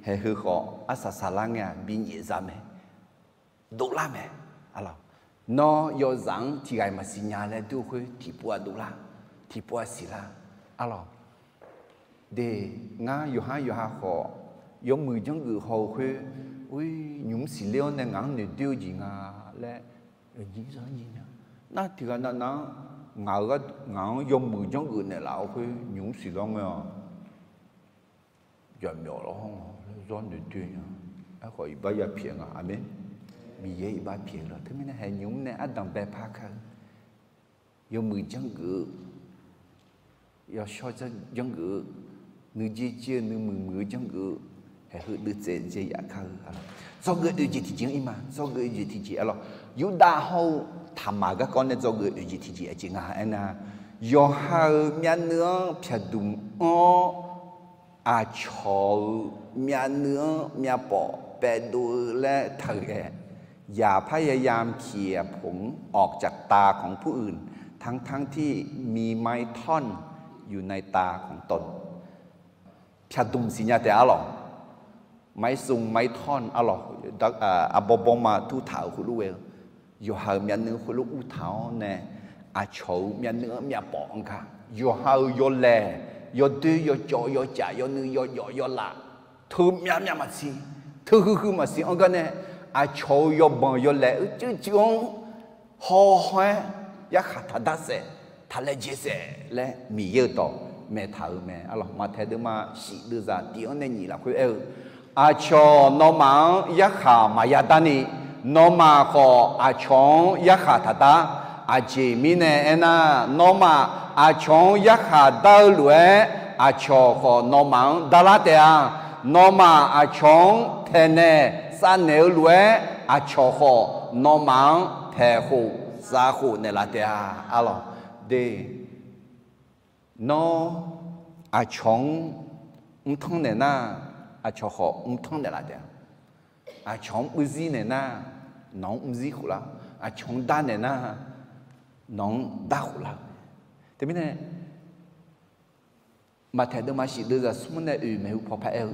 Haeqheu khawf arsaq saqlar ngae-aq binyaef za mae. Dovlar mae. Arlawq, nawr yawzaq-anr tiqghaq-iq maqsiq nya laer dur-eu khoer tiqpov-a dovlar, tiqpov-a siqlar. Arlawq, de, ngar yawqhar yawqha khawf yawmuiq janrgeuf haw-eu khoer, nymq mr siqler-awr nae ngaq-anr noeqdoer-eu jeq nga laer, nar tiqghaq nav nav-anr ngaq-euq, ngaq-anr yawmuiq janrgeuf naeqlaf-eu khoer nymq mr siqlar ngae-awq. Jaqmyawf lawr hawr nga laer zawr noeqdoer nya. Aerkhawf iqbax ya pyaeq nga. Aqmeq. Miqyaer iqbax pyaeq lawr. Teumirnae haeq nymq mr nae ardanq bae par kar-eu, yawmuiq janrgeuf-eu, yawshawr janrgeuf-eu, nuijeq jeq-eu nuimuiq muiq-eu janrgeuf-eu, haeqheu deuvtsaev dzae yaf kar-eu. Dzawgeuf oeq jeq tiqjeq-anr ir ma. Dzawgeuf oeq jeq tiqjeq arlawq, Yurdav hawr-eu Taqmaq garkawv nae dzawgeuf oeq jeq tiqjeq aqjeq nga aernar, yawqha-euq myavnuiv-anr pyaqdmq anr-awr, aqcawq-euq myavnuiv-anr myavpawf paevdov-eu laer taqghae, อย่าพยายามเขี่ยผมออกจากตาของผู้อื่น ทั้งๆที่มีไม้ท่อนอยู่ในตาของตน Pyaqdmq siqnya taef arlawq. ไม้ซุง ไม้ท่อน arlawq, arbawr bawrma turtaq-euq khoerlof ghae-eu, yawqha-euq myavnuiv khoerlof urtaq-awr nae, aqcawq-euq myavnuiv-anr myavpawf anr gar, yawqha-euq yawlaeq, yawdoer, yawcawv, yawcaf, yawnuiv, yawjawf, yawlaf, teu myavmyav maqsiq, teu huiqhuiq maqsiq anr gar nae, aqcawq-euq yawbanq yawlaeq-eu cuivcuiv-anr hawhaw-aer yarkhaq taqdar saef, taqlaejae saef laer Miqyaer-euq dawq maeqtaq-euq mae. Arlawq, Maqtaeq deuvma shif deuvzaq tiq-anr nae nyiq lafkhoer aer-eu, aqcawq nawmaf-anr yarkhaq maqya darni, nawmaf khawf aqcawq-anr yarkhaq taqdar. Aqjeq mirnae aernar, nawmaf aqcawq-anr yarkhaq dar-eu lof-aer, aqcawq khawf nawmaf-anr darlar taef-a. Nawmaf aqcawq-anr taeqnaeq savnaeq-eu lof-aer, aqcawq khawf nawmaf-anr taeqkhof zavkhof naeqlaf taef-a. Arlawq, de, nawr aqcawq-anr mrtanr naeq nar, aqcawq khawf mrtanr naeqlaf taef-a. Aqcawq-anr mrzir naeq nar, nawq-anr mrzir khof lar. Aqcawq-anr dar naeq nar, nawq-anr darkhof lar-eu. Teumirnae, Maqtaeq deuvma shif deuvzaq smr nae oeq maeqhu paw paraer-eu,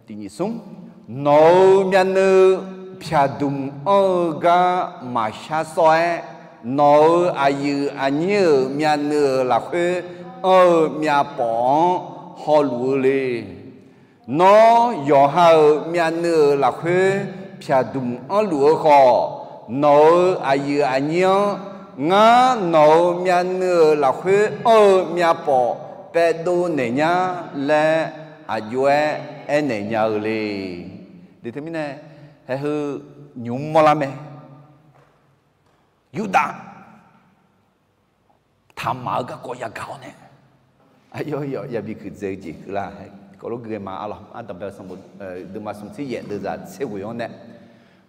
tiqnyif smr, nawq-euq myavnuiv pyaqdmq anr-eu gar maqshar sawr-aer, nawq-euq aqyuif aqnyir-euq myavnuiv-euq lafkhoer anr-eu myavpawf-anr hawluf-eu le. Nawr yawqha-euq myavnuiv-euq lafkhoer pyaqdmq anrluf-eu khawf, nawq-euq aqyuif aqnyir-anr ngar nawq-euq myavnuiv-euq lafkhoer anr-eu myavpawf paevdov naeq nyar laer aqjox-aer aernaeq nya-eu le. Teumirnae, haeqheu nymq mr mawrlar mae. Yurdav taqmaq-eu garkawv yagaq-awr nae, aqyawf yawf yabi kuiqdzae-eu jeq keuvlar, kawvlof gui-aer ma arlawq. Ardanqbae sanqbof deuvma smq tser yaef deuvzaq tser ghoeq-anr nae,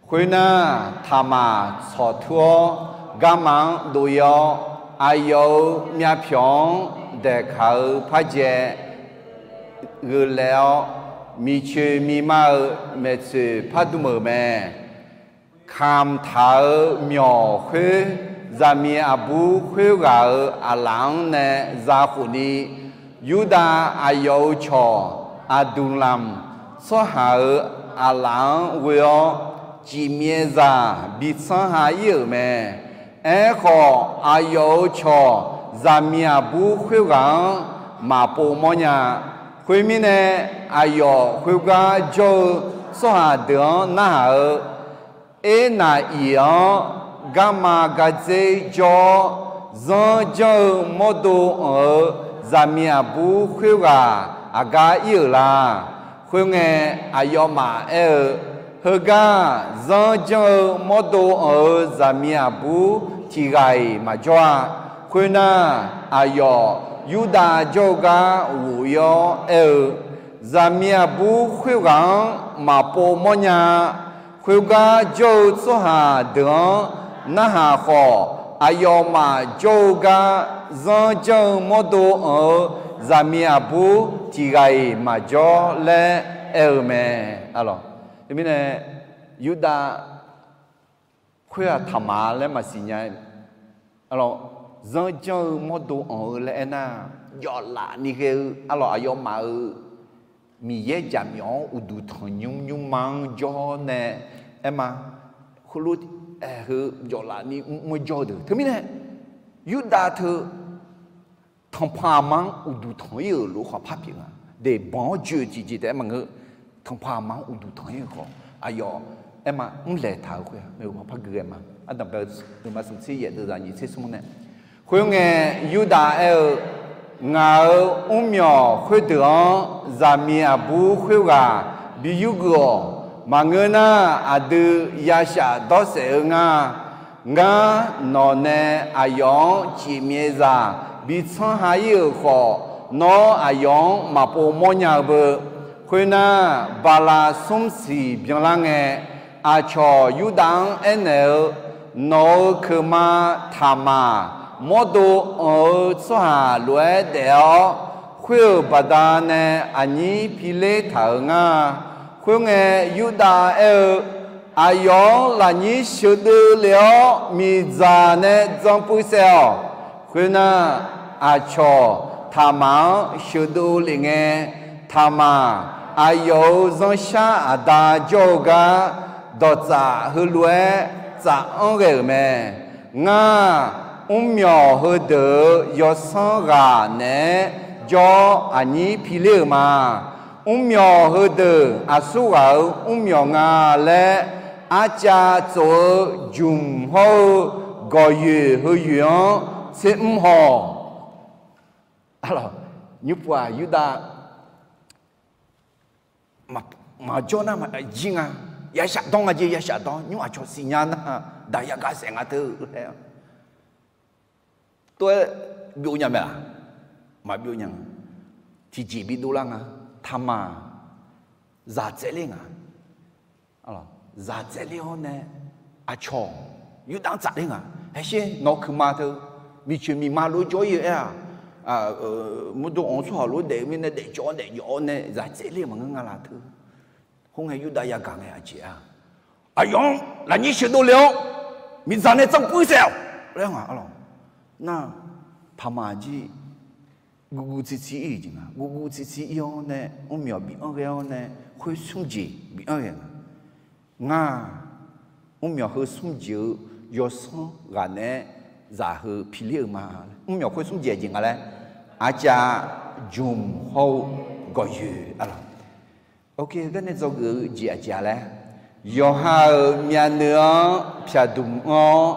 khoernar, taqmaq tsawqtur-awr garma-anr dov-ir-awr, aqyawf-euq myavpyawq-anr daeqkaq-eu parjae gheulaev-awr, miqcoeq miqma-euq maeqtsoeq pardm-euq mae. Kamq taq-euq myawq khoer, zaqmiq aqbur khoerghaq-euq aqlaf-anr nae zakhof ni, Yurdav aqyawf-euq cawq Aqduqlamq tsawrhaq-euq aqlaf-anr ghoe-awr, cifmyaevzaq bitsanr ha-ir-euq mae. Aerkhawf, aqyawf-euq cawq zaqmiq aqbur khoerghaq-anr maqpov mawrnya. Khoermirnae, aqyawf khoergar jawr-eu tsawrhaq deuq-anr narhaq-eu, Ernav iq-anr garma gardzer jawr-awr, zanr janr-eu mawrdo anq-eu zaqmiq aqbur khoerghaq aqgar ir-euq la? Khoerngae, aqyawfmaf aer-eu, Heugar zanr janr-eu mawrdo anq-eu zaqmiq aqbur tiq ghaq-iq maqjawr-a. Khoernar, aqyawf Yurdav jawr-eu gar ghof-ir-awr aer-eu, Zaqmiq aqbur khoerghaq-anr maqpov mawrnya. Khoergar jawr-eu tsawrhaq deuq-anr narhaq khawf, aqyawfmaf jawr-eu gar zanr janr-eu mawrdo anq-eu zaqmiq aqbur tiq ghaq-iq maqjawr laer aer-eu mae. Teumirnae, Yurdav khoer-aq Taqmaq laer maqsiq nya. Arlawr, zanr janr-eu mawrdo anq-eu laer aernar, jawflaf ni ghae-eu arlawr aqyawfmaf-euq Miqyaer jaqmyawf-anr uqduq tanqnymr nymrma-anr jawr nae aerma, heulof-aer heu jawflaf ni mr-eu jawr-eu deuq. Teumirnae, Yurdav teu tanqpanq aqma-anr uqduq tanq-ir-euq lof-aer khawf par pyeuf nga. Deq banq-awr joe-eu tiqjeq taef-aer maqngeur, tanqpanq aqma-anr uqduq tanq-ir-euq khawf, aqyawf aerma mrlaeq taq-euq khoer-aq, maeqhu paw par gui ghae ma. Ardanqbae-eu deuq ma smq tser yaef deuq zaqnyiq tser smr nae. Khoerngae, Yurdav aer-eu, Ngaq-euq mrmyawq khoerdeuq-anr zaqmiq aqbur khoerghaq bi yurgeuf-awq. Maqngeur nar, aqdui yashaf dawrsaef-eu nga. Ngar nawq nae aqyawf-anr cifmyaevzaq bi tsanr ha-ir-euq khawf, nawr aqyawf-anr maqpov mawrnya-eu beu. Khoernar, bala smr siq byanlar ngae, aqcawq Yurdav-anr aernaeq-eu, Nawq-euq keuqma Taqmaq mawrdo anq-eu tsawrhaq lof-aer daef-awr, khoer-euq baqdanae aqnyir piler taq-euq nga. Khoerngae, Yurdav aer-eu, Aqyawf-anr lafnyir sheuqdeuv lef-awr, miqdzaq nae dzan puiv saef-awq. Khoernar, aqcawq Taqmaq-anr sheuqdeuv lef ngae, Taqmaq aqyawf-euq zanrshar aqda jawr-eu gar dawqtsaf heulof-aer tsaf-anr ghae-euq mae. Ngar, mrmyawq heudeuq-euq yawsanr ghaq naeq-aer jawr-awr aqnyir piler-euq ma. Mrmyawq heudeuq aqsurghaq-euq mrmyawq nga laer, arcav tsof-eu jmq hawr-eu gawqyoeq heu yoeq-anr tser mr haw-awq. Nymrpov-aq Yurdav maqjawr nar maqjir nga. Yashaf dawr nga jeq, yashaf dawr. Nymr aqcawq siqnya nar, daq yagaq saef nga teu laer. Tov-aer byov nya mae-aq? Maqbyov nya. Tiqjeq bidov lar nga. Taqmaq zaq tsaevler nga. Zaq tsaevler-awr nae aqcawq Yurdav-anr tsafler nga. Haesher nawq-eu keuqma teu, miqcoeq miqma lof-aer jawr-ir-eu aer-aq, mawrdo anq-eu tsawrhaq lof-aer daef-eu mirnae daefcawv-awr daefjawv-awr nae zaq tsaevler maqngeur nga laf teu. Khoerngae Yurdav yagaq ngae aqjeq-a, aqyawf-anr lafnyir sheuqdov lef-awr, miqdzaq nae dzanr puiv saef-awq laer nga arlawq. Nar, Taqmaq jir guvguv tsirtsir ir-euq jeq nga. Guvguv tsirtsir ir-awr nae mrmyawq bif-anr ghae-awr nae, khoer smr jeq bif-anr ghae nga. Ngar, mrmyawq heu smr jeq-eu yawsanr ghaq naeq-aer zaq heu piler-euq ma. Mrmyawq khoer smr jeq aqjeq nga laer, arcav jmq hawr-eu gawqyoeq arlawq. Garnae dzawgeuf-eu jeq aqjeq-a laer, yawqha-euq myavnuiv-anr pyaqdmq anr-awr,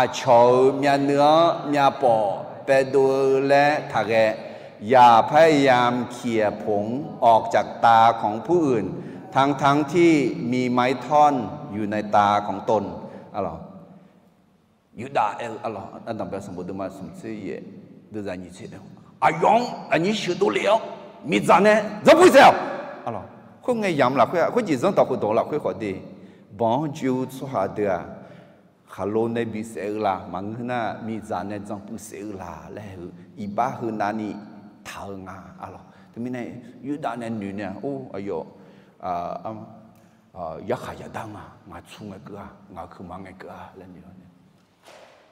aqcawq-euq myavnuiv-anr myavpawf paevdov-eu laer taqghae. อย่าพยายามเขี่ยผงออกจากตาของผู้อื่น ทั้งๆ ที่มีไม้ท่อนอยู่ในตาของตน arlawq. Yurdav aer-eu arlawq, ardanqbae sanqbof deuvma smq tser yaef, deuvzaq nyiq tser aer-eu, aqyawf-anr aqnyir sheuqdov lef-awr, miqdzaq nae dzanr puiv saef-awq. Khoerngae yamq lafkhoer-aq, khoerjeq zanrdawq heudawq lafkhoer khawf de, banq-anr joe-eu tsawrhaq deuq-aq, khaqlo nae bisaef-eu la, maqngeur nar miqdzaq nae dzanr puiv saef-eu la laer-eu iqbax heu navni taq-eu nga arlawq. Teumirnae Yurdav nae noeq nae-aq, or, aqyawf yarkhaq yaqdar nga, ngaq tsu ngae keuv-a, ngaq-euq keuqma ngae keuv-a laer noeq-awr nae,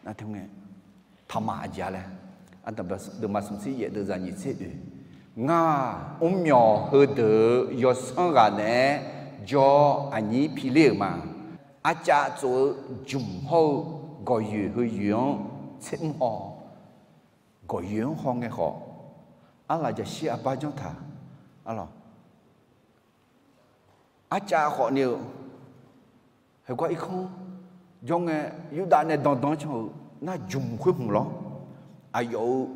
nar teu ngae, Taqmaq aqjeq-a laer, ardanqbae deuvma smq tser yaef deuvzaq nyiq tser oe, ngar, mrmyawq heudeuq-euq yawsanr ghaq naeq-aer jawr-awr aqnyir piler-euq ma. Arcav tsof-eu jmq hawr-eu gawqyoeq heu yoeq-anr tser mr haw. Gawqyoeq-anr haw ngae khawf, Arlaf jaqshir arbar janr taq, arlawq, arcav khawf ni-eu, heugar irkanr jawr ngae, Yurdav nae dandan can-euq nar jmq khoer hmq lawr, aqyawf-euq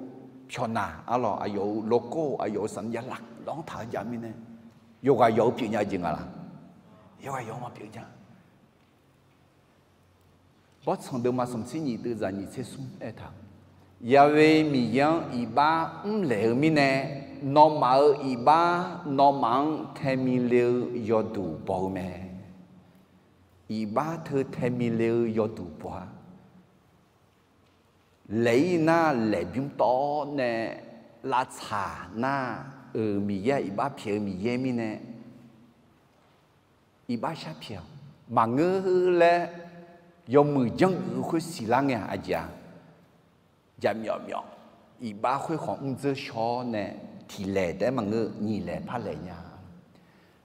pyawqnaq, arlawq, aqyawf-euq lawrkawr, aqyawf-euq sanqnya lavlanr taq-eu jav mirnae, yawqghaq yawq-eu pyeufnya jeq nga laq? Yawqghaq yawq-eu maqpyeuf nya. Bawrtsanq deuvma smq tser nyiq deuv zaq nyiq tser smr aertaq, Yahweh Miqyaer-anr iqbax mrlaeq-eu mirnae, nawmaf-euq iqbax nawmaf-anr taemile-eu yawduq baw-eu mae. Iqbax teu taemile-eu yawduq baw-a. Laeq-ir nar laeqbymr tawv nae lavtsaq nar-euq Miqyaer-aq iqbax pyaeq-eu Miqyaer mirnae, iqbax sharpyaeq-awq. Maqngeur laer yawmuiq janrgeuf-eu khoer siqlar ngae-aq, aqjeq-aq, jaqmyawf myawf, iqbax khoer khawf mrdzeur shaw-awr nae tiq laeq taef-aer maqngeur, nyiq laeq par laeq nya.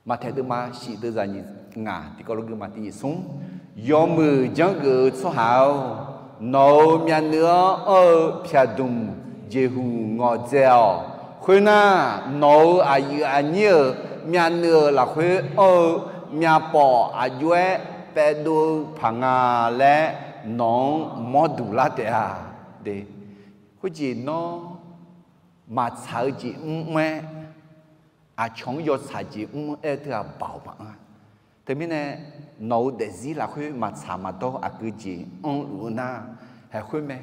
Maqtaeq deuvma shif deuv zaq nyiq ngaq tiqkawv lof gui ma tiq nyiq smr, yawmuiq janrgeuf-eu tsawrhaq-or, nawq-euq myavnuiv-anr anr-eu pyaqdmq jeqhuq ngawqdzae-awq. Khoernar, nawq-euq aqyuif aqnyir-euq myavnuiv-euq lafkhoer anr-eu myavpawf aqjox-aer paevdov-eu paq nga laer nawq-anr mawr duq lar taef-a. Khoerjeq nawr maqtsaq-eu jeq mr mr-aer, aqcawq-anr yawtsaq jeq mr mr-aer-eu teu-aq baoq maqanr-a. Teumirnae, nawq-euq daefzir lafkhoer maqtsaq maqdawr aqgeu jeq anrluf-eu nar, haeq khoer mae.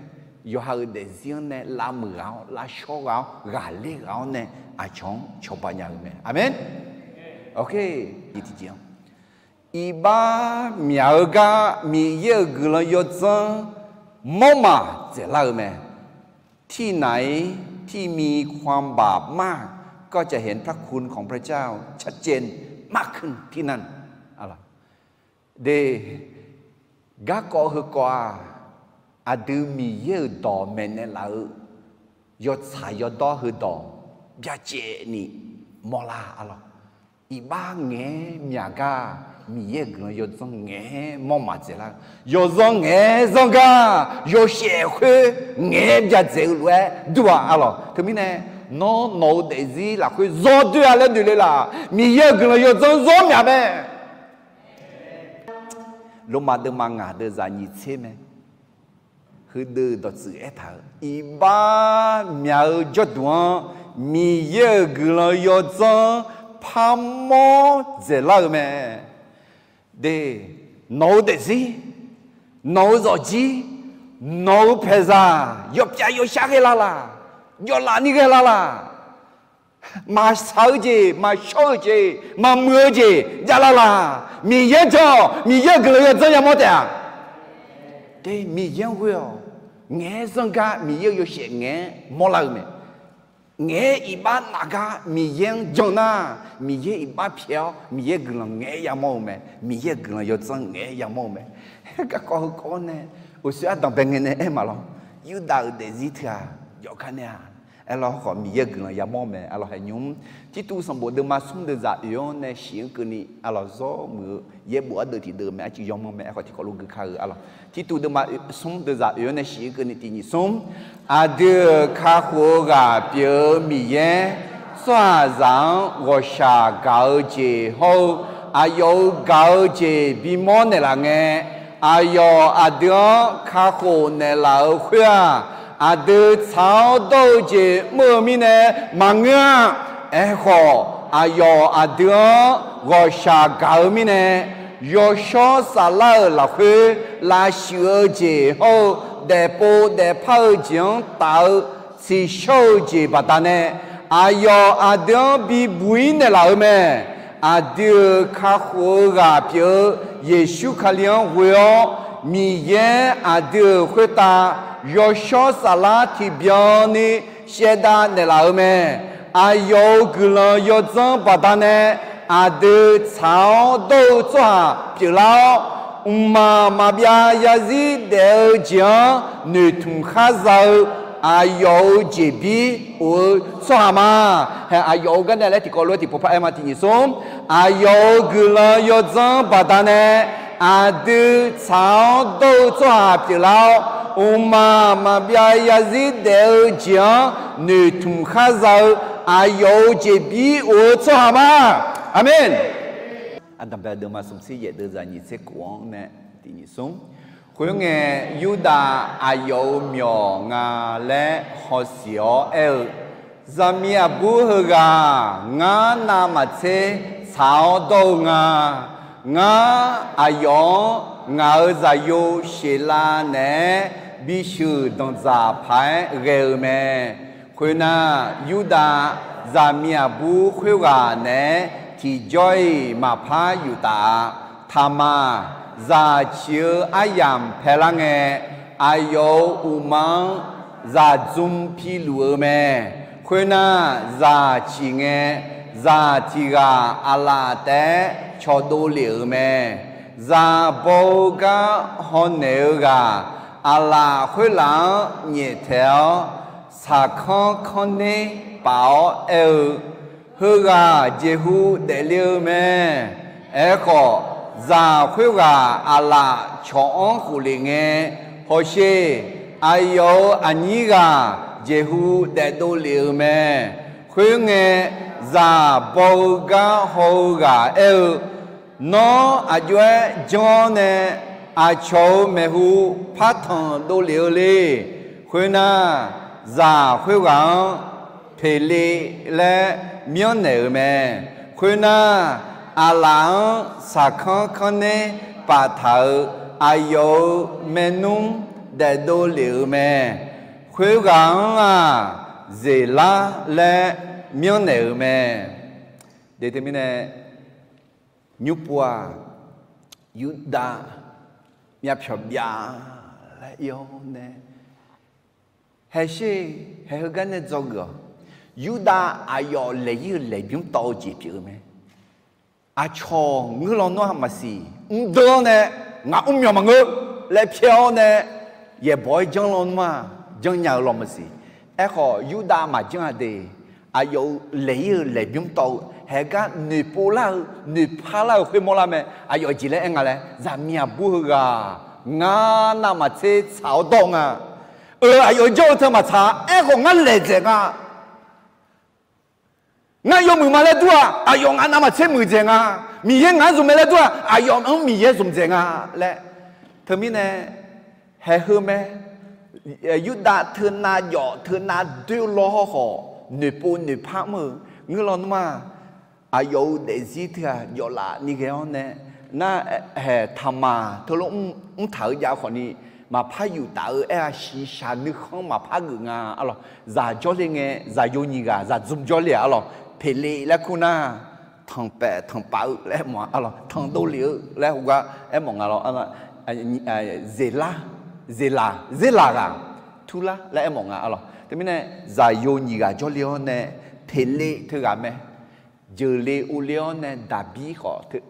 Yawqha-euq daefzir-anr nae lavmuiq ghaq-awr, lavshawr ghaq-awr, ghaqler ghaq-awr nae aqcawq-anr cawba nya-eu mae. Aqmeq. Iqbax myaq-eu gar Miqyaer-euq guiqlanq yawdzanr mawrmaf dzaeqlar-eu mae. ที่ไหนที่มีความบาปมาก ก็จะเห็นพระคุณของพระเจ้าชัดเจนมากขึ้นที่นั่น De, garkawv heukawv-aq, aqdui Miqyaer-euq dawq maeqnaeq laf-eu yawtsaq yawdawr heudawq byacaevni mawrlar arlawq. Iqbax ngaeq-aer myaq gar Miqyaer-euq guiqlanq yawdzanr ngaeq-aer mawrmaf dzaeqlar-eu, yawzanr ngaeq-aer zanr gar yawshaef khoer ngaeq-aer byacaevdzaeq-eu lof-aer dur-aq arlawq. Teumirnae, nawr nawq-eu daefzir lafkhoer zawr doer-a laer noeq le laf? Miqyaer-euq guiqlanq yawdzanr zawr myaq mae. Lormav deuvma ngaq deuv zaq nyiq tser mae. Heudeuq dawqtsuif aertaq-euq, iqbax myaq-eu jawrduq-anr Miqyaer-euq guiqlanq yawdzanr parmawr dzaeqlar-eu mae. De, nawq-eu daefzir, nawq-eu zawqjir, nawq-eu paeqzaq yawpyav yawshar ghae lar laq? Jawvlaf ni ghae lar laq? Maqsaq-eu jeq, maqshawr-eu jeq, maqmuiq-eu jeq javlar laq? Miqyaer jan-awq. Miqyaer-euq guiqlanq yawdzanr yamawr taef-a. De, Miqyaer-anr ghoe-awq. Ngaeq-aer zanr gar Miqyaer-euq yawshaef ngaeq-aer mawrlar-eu mae. Ngaeq-aer iqbax naf gar Miqyaer-anr jan nar, Miqyaer iqbax pyaeq-awr Miqyaer guiqlanq ngaeq-aer yamawr-eu mae. Miqyaer-euq guiqlanq yawdzanr ngaeq-aer yamawr-eu mae. Garkawv heukawv-anr nae uqshoe ardanqbae ngae nae aer maqlawr. Yurdav-euq daefzir teughaq jawfkar nae-a. Aerlawr khawf, Miqyaer-euq guiqlanq yamawr-eu mae. Arlawq, haeqnymr Tirtuv sanqbof deuvma smr deuv zaq oeq-anr nae shif-anr keuvni arlawq, zawr muiq-eu yaerbof ardeuv tiqdeuv mae. Arcuiv yawmanr mae. Aerkhawf, tiqkawv lof gui kar-eu arlawq, Tirtuv deuvma smr deuv zaq oeq-anr nae shif-anr keuvni tiq nyiq smr. Aqdui-euq kakhof-eu ghaq pyeuf-eu Miqyaer, tsawrhaqzaq-anr ghawqshaq gaq-eu jeq hawr-eu, aqyawf-euq gaq-eu jeq bimawr naeqlaf ngae, aqyawf aqdui-anr kakhof naeqlaf-euq khoer-aq, aqdui tsaq-awr dawr-eu jeq mr-eu mirnae maqngeur-a. Aerkhawf, aqyawf aqdui-anr ghawqshaq gaq-eu mirnae, yawshawr saflar-euq lafkhoer lavshuif-eu jeq hawr-eu, daefpov daefpar-eu jeq-anr taf-eu tsiqshawr-eu jeq baqdanae, aqyawf aqdui-anr bibuq-ir naeqlaf-eu mae. Aqdui-euq kakhof-eu ghaq pyeuf-eu Yeqsur Kali-anr ghoe-awr, Miqyaer aqdui-euq khoertav yawshawr saflar tiqbyan ni shaevdav naeqlaf-eu mae. Aqyawf-euq guiqlanq yawdzanr baqdanae, aqdui tsaq-awr dawr-eu tsawrhaq pyeuflar-awr, mqmaq maqbyav zarzir daef-eu jeq-anr noeqtmq khar za-eu aqyawf-euq jeqbir of-eu tsawrhaq ma. Hae, aqyawf-euq garnae laer tiqkawv lof-aer tiqpov par aer ma. Tiq nyiq smr. Aqyawf-euq guiqlanq yawdzanr baqdanae, aqdui tsaq-awr dawr-eu tsawrhaq pyeuflar-awr, mqmaq maqbyav zarzir daef-eu jeq-anr noeqtmq khar za-eu aqyawf-euq jeqbir of-eu tsawrhaq ma. Aqmeq. Aqdanqbae deuvma smq tser yaef deuvzaq nyiq tser kof-anr nae tiq nyiq smr. Khoerngae, Yurdav aqyawf-euq myawq nga laer hawsiq-awr aer-eu, Zaqmiq aqbur heughaq ngar navmaqtser tsaq-awr dawr-eu nga. Ngar aqyawf-anr ngaq-euq zaqyo Sheqlav naeq-aer bisheuq danqdzaq paq-aer ghae-eu mae. Khoernar, Yurdav zaqmiq aqbur khoerghaq naeq-aer tiqjawr-iq maqpar yuf taf-a. Taqmaq zaq ciq-eu aryamq paelar ngae, aqyawf-euq uqma-anr zaqdzm piluf-eu mae. Khoernar, zaq ciq ngae, zaq tiq ghaq aqlaf taef-aer cawqdov lef-euq mae. Zaq baw-eu gar hawnaeq-eu ghaq, aqlaf khoerlaf-anr nyaeftaeq-awr, saqkanr kanr ner paf-awr aer-eu, Heughaq jeqhu daefle-eu mae. Aerkhawf, zaq khoerghaq aqlaf cawq-anr khoflef ngae, Hawsher, aqyawf-euq aqnyir ghaq jeqhu daefdov lef-eu mae. Khoerngae, zaq baw-eu gar haw-eu ghaq aer-eu, Nawr aqjox-aer janr-awr nae, aqcawq-euq maeqhu partanq dovlef-eu le. Khoernar, zaq khoerghaq-anr Peqle laer myanrnaeq-euq mae. Khoernar, aqlaf-anr saqkanr kanr ner paftaq-euq aqyawf-euq maernmr daefdov lef-euq mae. Khoerghaq-anr-aq, Zeqlar laer myanrnaeq-euq mae. Deq teumirnae, nymrpov-aq, Yurdav myavpyawq byav laer ir-awr nae, haeqsher, haeq heugar nae dzawgeuf-awq. Yurdav aqyawf laeq-ir-eu laeqbymr tawv-eu jeq pyeuf-eu mae. Aqcawq ngeur lawnmr-aq maqsiq, mrdeuv-awr nae, ngaq mrmyawq maqngeur laer pyaer-awr nae, yaeqbawq-aer janr lawnmr-aq, janrnya-eu law maqsiq. Aerkhawf, Yurdav maqjanr-a de. Aqyawf-euq laeq-ir-eu laeqbymr tawv-eu, haeq gar noeqpov lar-eu, noeqpar lar-euq khoermawr lar mae. Aqyawf jeq laer aer nga laer, zaqmiq aqbur heughaq ngar navmaqtser tsaq-awr dawr-eu nga. Eu, aqyawf janr-eu teu maqtsaq-a. Aerkhawf, ngar laeq dzaeq nga. Ngar yawmuiq ma laer dur-aq, aqyawf ngaq navmaqtser muiqdzaeq nga. Miqyaer ngaq-anr zmq mae laer dur-aq, aqyawf-anr Miqyaer zmqdzaeq nga laer. Teumirnae, haeq heu mae. Yurdav teunav jawf teunav doer law hawkhawf, noeqpov noeqpar mr-eu ngeur lawnmr-aq, aqyawf-euq daefzir teughaq jawf laf ni ghae-awr nae, nar, haeq taqmaq teulof mr taq-eu jav khawfni, maqpar yuf taf-eu aer-a, shiqshaq nuikhanr maqpar geuf nga. Arlawq, zaq jawrle ngae, zaqyo nyiq ghaq zaqdzmr jawrle-aq arlawq, Peqle laer kur nar, tanqpaef tanqpav-eu laer aermawf-a arlawq, tanqdov lef-eu laer heugar aermawf nga lawr. Zeqlar, Zeqlaq, Zeqlaq ghaq, Turlar laer aermawf nga arlawq. Teumirnae, zaqyo nyiq ghaq jawrle-awr nae, Peqle teughaq mae, jeuqle ovle-awr nae Daqbir khawf teu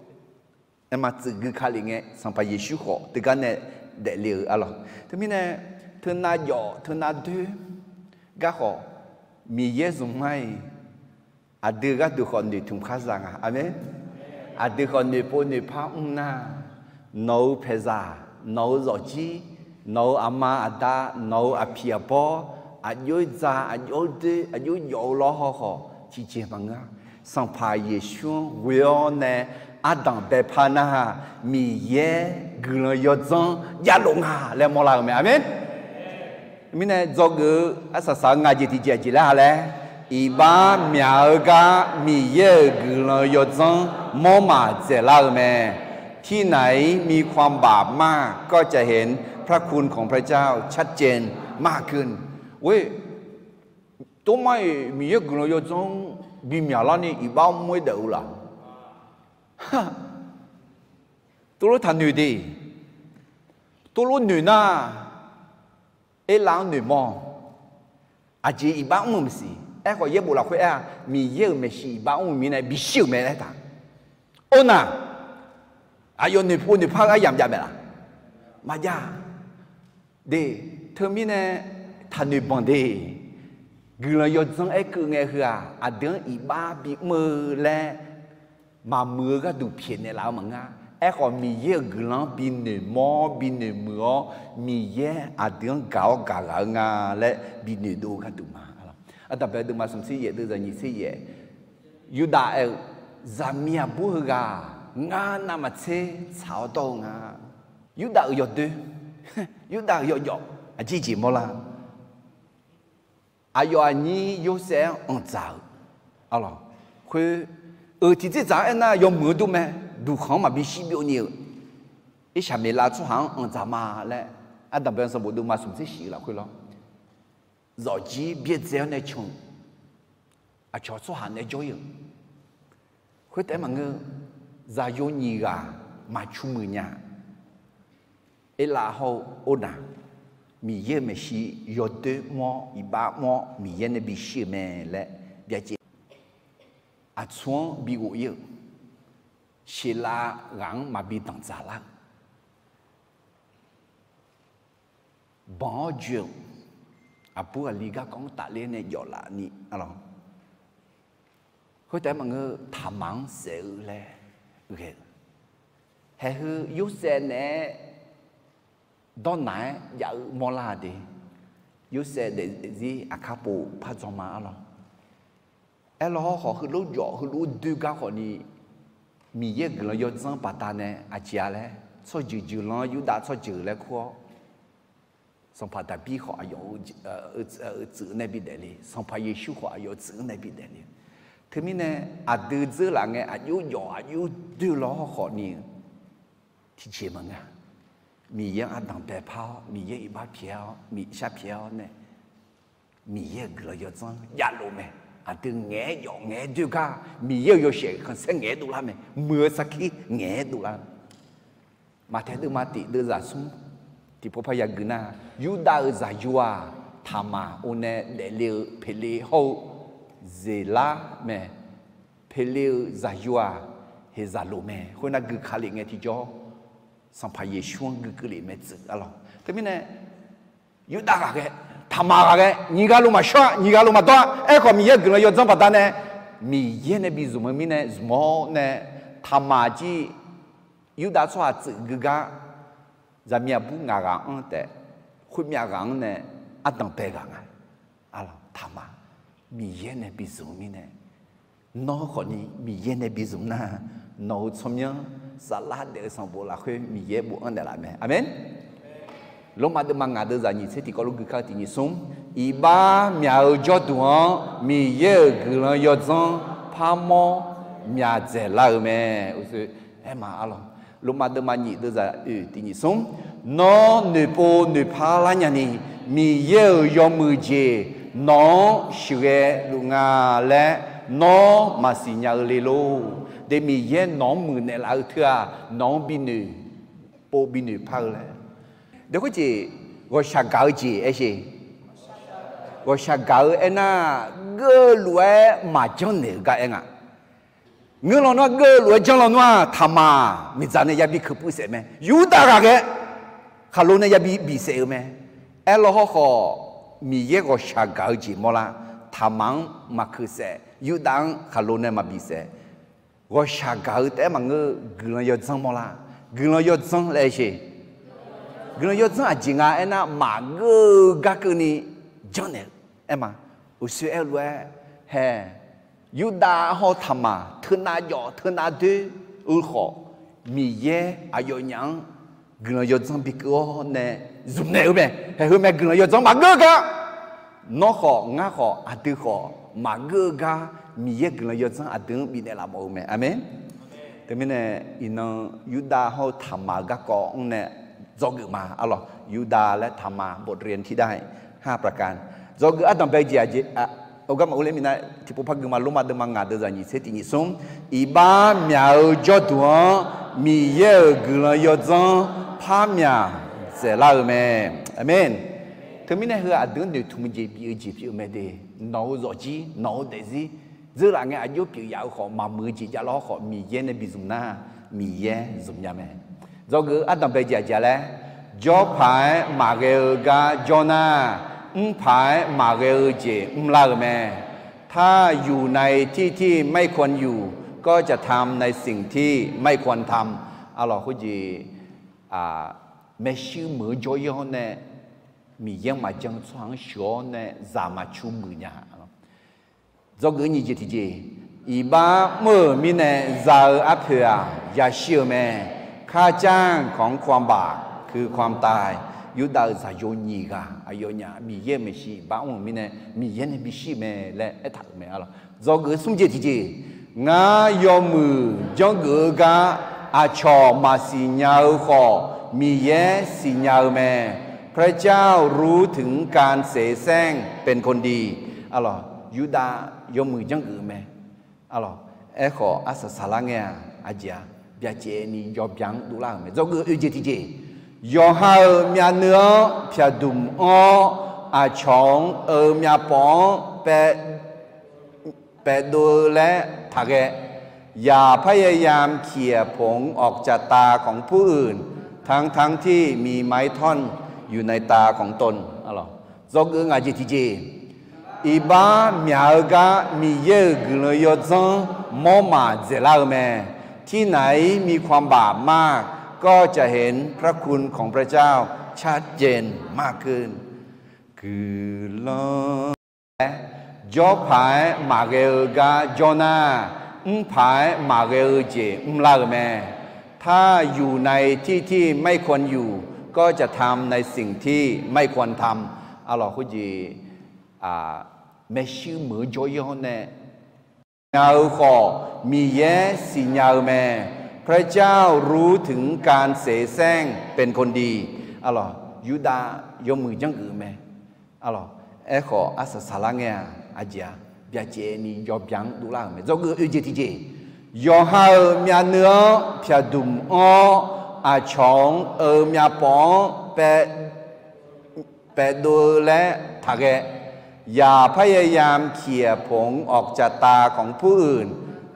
aerma tsuif gui ka lef ngae, Sanqpaq Yeqsur khawf teugar nae daefle-euq arlawq. Teumirnae, teunav jawf teunav doer garkhawf, Miqyaer zmq mar-iq, aqdui gharduq khawf noeqtmq khar za nga. Aqmeq. Aqdui khawf noeqpov noeqpar mr nar, nawq-euq paeqzaq, nawq-euq zawqjir, nawq-euq aqma aqda, nawq-euq aqpiq aqbawr, aqjox-aer dza, aqjox-aer doer, aqjox-aer jawf-eu lawr hawkhawf tiqjeq maqngeur-a. Sanqpaq Yeqsur-anr ghoe-awr nae ardanq baepar nar, Miqyaer guiqlanq yawdzanr javlof nga laer mawrlar-euq mae. Aqmeq. Mirnae dzawgeuf-eu arsaq saq-eu ngaq jeq tiqjeq aqjeq laer ha laer, iqbax myaq-eu gar Miqyaer-euq guiqlanq yawdzanr mawr maq dzaeqlar-eu mae. ที่ไหนมีความบาปมาก ก็จะเห็นพระคุณของพระเจ้า ชัดเจนมากขึ้น. Or, tomar-iq Miqyaer guiqlanq yawdzanr bi myaqlar ni iqbax mr-aer daef-eu laf. Tov lof taqnoeq de. Tov lof noeq nar, erlav-anr noeqmawr. Aqjeq iqbax mr-euq maqsiq. Aerkhawf yaerbof lafkhoer aer-a, Miqyaer-euq maeqshi iqbax mr-eu mirnae bishir-euq mae laer taq. Or nar, aqyawf noeqpov noeqpar-eu aryamq jav mae laf? Maqjav. De, teumirnae taqnoeq banq de. Guiqlanq yawdzanr aerkeuv ngae heu-aq, aqdui-anr iqbax bimr-eu laer maqmuiq-eu gharduq pyaeqnaeq laf-eu maqngeur. Aerkhawf, Miqyaer-euq guiqlanq-anr binoeq mawr binoeq muiq-awr, Miqyaer aqdui-anr gaq-awr gaq ghaq-eu nga laer binoeq dov-eu gharduq ma. Ardanqbae deuvma smq tser yaef deuvzaq nyiq tser yaef, Yurdav aer-eu, zaqmiq aqbur heughaq ngar navmaqtser tsaq-awr dawr-eu nga. Yurdav-euq yawdoer, Yurdav-euq yawjawf aqjeq jeq mawrlar. Aqyawf aqnyir Yorsaev-anr anqdzaq-euq, arlawq, khoer, euq tiqdzerdzaq-anr aernar yawmuiq-eu dur mae, duqkhanq-anr maqbi shir byov ni-euq, Irsaqmeqlav tsawrhaq-anr anqdzaq ma laer, Ardanqbae sanqbof deuvma smq tser shif-eu lafkhoer lawr, zawqjir byaerdzae-awr nae can-eu, aqcawq tsawrhaq nae jawr-ir-euq, khoertaef-aer maqngeur, zaqyo nyiq ghaq maqcu muiq nya, Erlav hawr-eu Ornaq, Miqyaer-euq maeqshi yawdoer mr-awr iqbax mr-awr Miqyaer nae bishir-eu mae laer byacaev, aqtsu-anr bighof-ir-euq, Seqlav ghaq-anr maqbi danqdzaq lar-eu, banq-awr joe-euq, aqbur aqli garkawv-anr tafler nae jawflaf ni, arlawq, khoertaef-aer maqngeur, Taqmaq-anr saef-eu laer ghae-eu, haeq heu Yorsaev naeq-aer dawrnaq-aer jav-eu mawrlar-a de. Yorsaev daefzir aqkar pov par dzawr ma, arlawq. Aerlawr hawrkhawf heulof jawf heulof doer gar khawfni, Miqyaer-euq guiqlanq yawdzanr baqdanae aqjeq-a laer, tsawrjeuq jeuqlanr Yurdav tsawrjeuq laer kur-awr, sanqpaq Daqbir khawf aqyawf-eu tsuif-eu nae bidaef le, sanqpaq Yeqsur khawf aqyawf-eu tsuif-eu nae bidaef le. Teumirnae aqdui dzeurlaf ngae aqjox jawf aqjox doer lawr hawrkhawfni-eu tiqjeq maqngeur-a. Miqyaer-anr ardanqbae par-awr Miqyaer iqbax pyaeq-awr miqshar pyaeq-awr nae, Miqyaer-euq guiqlanq yawdzanr javlof mae. Aqdui ngaeq-aer jawf ngaeq-aer doer gar Miqyaer-euq yawshaef khanqsaer ngaeq-aer dovlar mae, muiq-eu sarkir ngaeq-aer dovlar-eu. Maqtaeq deuvma tiq deuvzaq smr tiqpov par yagui nar, Yurdav-euq zaqyo-aq, Taqmaq or nae daefle-eu Peqle hawr-eu Zeqlar mae. Peqle-eu zaqyo-aq, Heqzaqloq mae. Khoernar gui ka lef ngae tiqjawr, Sanqpaq Yeqsur-anr gui keuv lef mae tsuif, arlawq. Teumirnae Yurdav ghaqghae, Taqmaq ghaqghae, nyiq ghaq lo maqshawr-a, nyiq ghaq lo maqdawr-a. Aerkhawf Miqyaer-euq guiqlanq yawdzanr baqdanae Miqyaer nae bizmq-eu mirnae zmq-awr nae, Taqmaq jir Yurdav tsawrhaq tsuif gui gar, zaqmiq aqbur ngaq ghaq-anr taef, khoermyav ghaq-anr nae ardanqbae ghaq nga. Arlawq, Taqmaq, Miqyaer nae bizmq-eu mirnae, nawr khawfni Miqyaer nae bizmq nar, nawq-euq tsawrmyanr saflar daef-eu sanqbof lafkhoer Miqyaer bofanr naeqlaf mae. Aqmeq. Lormav deuvma ngaq deuvzaq nyiq tser tiqkawv lof gui kar-eu tiq nyiq smr, iqbax myaq-eu jawrduq-anr Miqyaer-euq guiqlanq yawdzanr parmawr myaq dzaeqlar-eu mae. Uqshoe aerma, arlawq, Lormav deuvma nyiq deuvzaq oeq tiq nyiq smr, nawr noeqpov noeqpar lar nyani, Miqyaer-euq yawmuiq jeq nawq-anr sheuqghae luf nga laer nawr maqsiq nya-eu le lor. De Miqyaer nawq-anr muiqnaeq laf-eu teu-aq, nawq-anr bi noeqpov bi noeqpar-eu laer. Dawq khoerjeq ghawqshaq gaq-eu jeq aer sheq. Ghawqshaq gaq-eu aernar, geuv luf-aer maqjanr naeq-eu gar aer nga. Ngeur lawnmr-aq geuv luf-aer janr lawnmr-aq, Taqmaq miqdzaq nae yabi keuq puiv saef mae. Yurdav ghaqghae khaqlo nae yabi bif saef-eu mae. Aerlaw hawrkhawf, Miqyaer ghawqshaq gaq-eu jeq mawrlar. Taqmaq-anr maqkeuq saef, Yurdav-anr khaqlo nae maqbif saef. Ghawqshaq gaq-eu taef-aer maqngeur, guiqlanq yawdzanr mawrlar. Guiqlanq yawdzanr laer sheq. Guiqlanq yawdzanr aqjeq nga aernar, maqgeur-eu gar keuvni janrnaeq-eu aer ma. Uqshoe aer-eu lof-aer hae, Yurdav hawr-eu Taqmaq teunav jawf teunav doer-eu khawf, Miqyaer aqyawfnyaf-anr guiqlanq yawdzanr bikeuv-awr nae zmqnaeq-eu mae. Haeq heu mae, guiqlanq yawdzanr maqgeur gar. Nawr khawf, ngar khawf, aqdui khawf, maqgeur-eu gar Miqyaer guiqlanq yawdzanr aqdui-anr bifnaeq laf mawf-eu mae. Aqmeq. Teumirnae, iqnan Yurdav hawr-eu Taqmaq-euq garkawv-anr nae dzawgeuf ma. Arlawq, Yurdav laer Taqmaq บทเรียนที่ได้ห้าประการ dzawgeuf ardanqbae jeq aqjeq, aqgar maqur ler minav tiqpov par gui ma. Lormav deuvma ngaq deuvzaq nyiq tser tiq nyiq smr, iqbax myaq-eu jawrduq-anr Miqyaer-euq guiqlanq yawdzanr par myaq dzaeqlar-eu mae. Aqmeq. Teumirnae heu aqdui-anr noeqtmq jeq bif-eu jeq pyeuf-eu mae de. Nawq-eu zawqjir, nawq-eu daefzir, dzeurlaf ngae aqjox pyeuf yaf-eu khawf, maqmuiq-eu jeq javlar-awr khawf, Miqyaer nae bizmq nar, Miqyaer zmqnya mae. Dzawgeuf ardanqbae jeq aqjeq laer, jawrpaq-aer maqghae-eu gar jawr nar, mrpaq-aer maqghae-eu jeq mrlar-eu mae. ถ้าอยู่ในที่ที่ไม่ควรอยู่ ก็จะทำในสิ่งที่ไม่ควรทำ Arlawq, khoerjeq maershuir meuq-eu jawr-ir-awr nae, Miqyaer-anr maqjan-eu tsawrhaq-anr sheuq-awr nae zaq maqcu muiq nya. Dzawgeuf nyiq jeq tiqjeq. Iqbax mr-euq mirnae za-eu arpoeq-aq, yashir-eu mae. ข้าจ้างของความบาปคือความตาย Yurdav-euq zaqyo nyiq ghaq aqyawfnyaf Miqyaer-euq maeqshi iqbax mr-euq mirnae Miqyaer nae bishir-eu mae laer aertaq-euq mae. Dzawgeuf smr jeq tiqjeq. Ngar yawmuiq janrgeuf-eu gar aqcawq maqsiq nya-eu khawf, Miqyaer siqnya-eu mae. พระเจ้ารู้ถึงการเสแสร้งเป็นคนดี Yurdav yawmuiq janrgeuf-eu mae. Aerkhawf arsaq saqlar ngae-aq, aqjeq-aq, byacaevni yawbyan-anr dovlar-euq mae. Dzawgeuf oeq jeq tiqjeq. Yawqha-euq myavnuiv-anr pyaqdmq-awr, aqcawq-anr eu myavpawf-anr paef paefdov-eu laer taqghae. อย่าพยายามเขี่ยผงออกจากตาของผู้อื่น ทั้งๆที่มีไม้ท่อนอยู่ในตาของตน Dzawgeuf ngaq jeq tiqjeq. Iqbax myaq-eu gar Miqyaer-euq guiqlanq yawdzanr mawrmaf dzaeqlar-eu mae. ที่ไหนมีความบาปมาก ก็จะเห็นพระคุณของพระเจ้าชัดเจนมากขึ้น Guiqlanq laer, jawr paq-aer maqghae-eu gar jawr nar, mr paq-aer maqghae-eu jeq mrlar-euq mae. ถ้าอยู่ในที่ที่ไม่ควรอยู่ ก็จะทำในสิ่งที่ไม่ควรทำ Arlawq khoerjeq maershuir meuq-eu jawr-ir-awr nae, nya-eu khawf Miqyaer siqnya-eu mae. พระเจ้ารู้ถึงการเสแสร้งเป็นคนดี Arlawq Yurdav yawmuiq janrgeuf-eu mae. Arlawq aerkhawf arsaq saqlar ngae-aq, aqjeq-aq, byacaevni yawbyan-anr dovlar-euq mae. Dzawgeuf oeq jeq tiqjeq. Yawqha-euq myavnuiv-anr pyaqdmq-awr, aqcawq-anr eu myavpawf-anr paef paefdov-eu laer taqghae. อย่าพยายามเขี่ยผงออกจากตาของผู้อื่น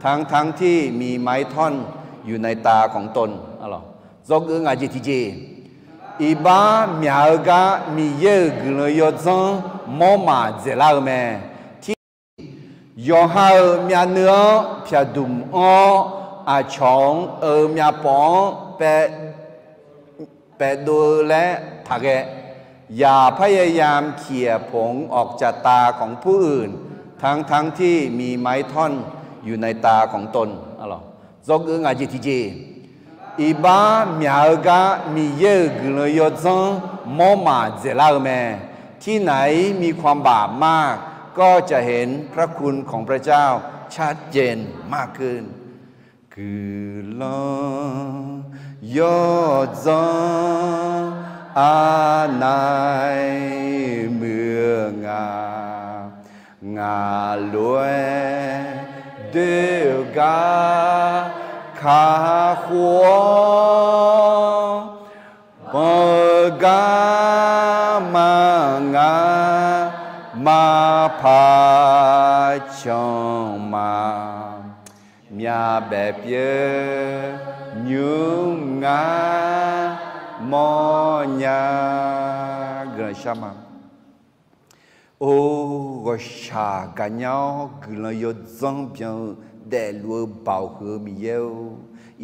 ทั้งๆที่มีไม้ท่อนอยู่ในตาของตน Dzawgeuf ngaq jeq tiqjeq. Iqbax myaq-eu gar Miqyaer-euq guiqlanq yawdzanr mawrmaf dzaeqlar-eu mae. Yawqha-euq myavnuiv-anr pyaqdmq-awr, aqcawq-anr eu myavpawf-anr paef paefdov-eu laer taqghae. อย่าพยายามเขี่ยผงออกจากตาของผู้อื่น ทั้งๆที่มีไม้ท่อนอยู่ในตาของตน Dzawgeuf ngaq jeq tiqjeq. Iqbax myaq-eu gar Miqyaer-euq guiqlanq yawdzanr mawrmaf dzaeqlar-eu mae. ที่ไหนมีความบาปมาก ก็จะเห็นพระคุณของพระเจ้าชัดเจนมากขึ้น Guiqlanq yawdzanr arnaeq muiq-eu nga. Ngaq lof-aer doer-eu gar kakhof-awr, banq-eu garma ngar maqpaq canq ma. Myavbaef pyeuf nymr ngar mawrnya. Guiqlanq shar ma. Or, ghawqshaq gaqnya-awr guiqlanq yawdzanr byan-eu daefluf-eu baoq huiq-eu Miqyaer-or,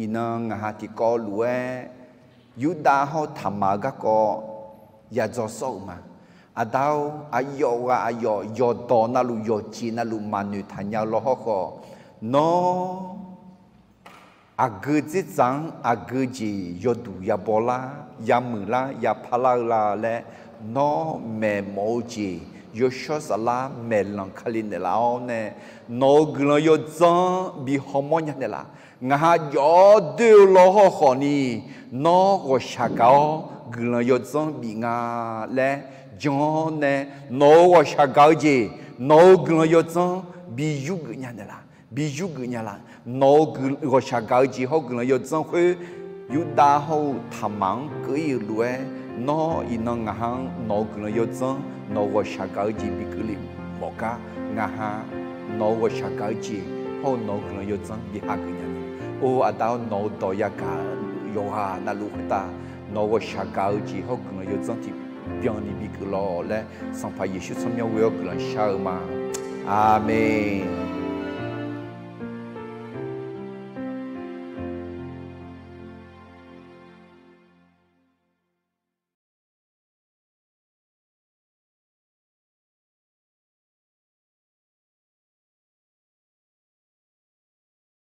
iqnan ngaq ha tiqkawv lof-aer Yurdav hawr-eu Taqmaq-eu garkawv yadzaw sawr-euq ma. Aqda-or, aqyawf ghaq aqyawf yawqdawq navluf yawqjeq navluf maqnoeq taqnya-eu lawr hawrkhawf, nawr aqgeu dzerdzaq-anr aqgeu jeq yawduq yabaw lar, yamuiq lar, yapar lar-eu la laer, nawr maeqmawf-eu jeq yawshawr saflar maeqlanq Kali naeqlaf-awr nae, nawq-euq guiqlanq yawdzanr bi hawmawr nya naeqlaf. Ngaq ha jawr doer-eu lawr hawrkhawf ni, nawr ghawqshaq gaq-awr guiqlanq yawdzanr bif nga laer jan-awr nae, nawq-euq ghawqshaq gaq-eu jeq, nawq-euq guiqlanq yawdzanr bi yurgeuf nya naeqlaf, bi yurgeuf nya laf. Nawq-euq ghawqshaq gaq-eu jeq hawr-eu guiqlanq yawdzanr khoer, Yurdav hawr-eu Taqmaq-anr keuv-ir-euq lof-aer, nawr iqnan ngaq ha-anr nawq-euq guiqlanq yawdzanr, nawq-euq ghawqshaq gaq-eu jeq bi keuvle mawf gar, ngaq ha nawq-euq ghawqshaq gaq-eu jeq hawr-eu nawq-euq guiqlanq yawdzanr bi hageuf nya naeq. Or, Aqda-or, nawq-euq dawq yagaq yawqghaq navluf khoertav nawq-euq ghawqshaq gaq-eu jeq hawr-eu guiqlanq yawdzanr tiqbyan ni bi keuv lawq laer, Sanqpaq Yeqsur tsawrmyanr ghoe-awr guiqlanq shar-eu ma. Aqmeq.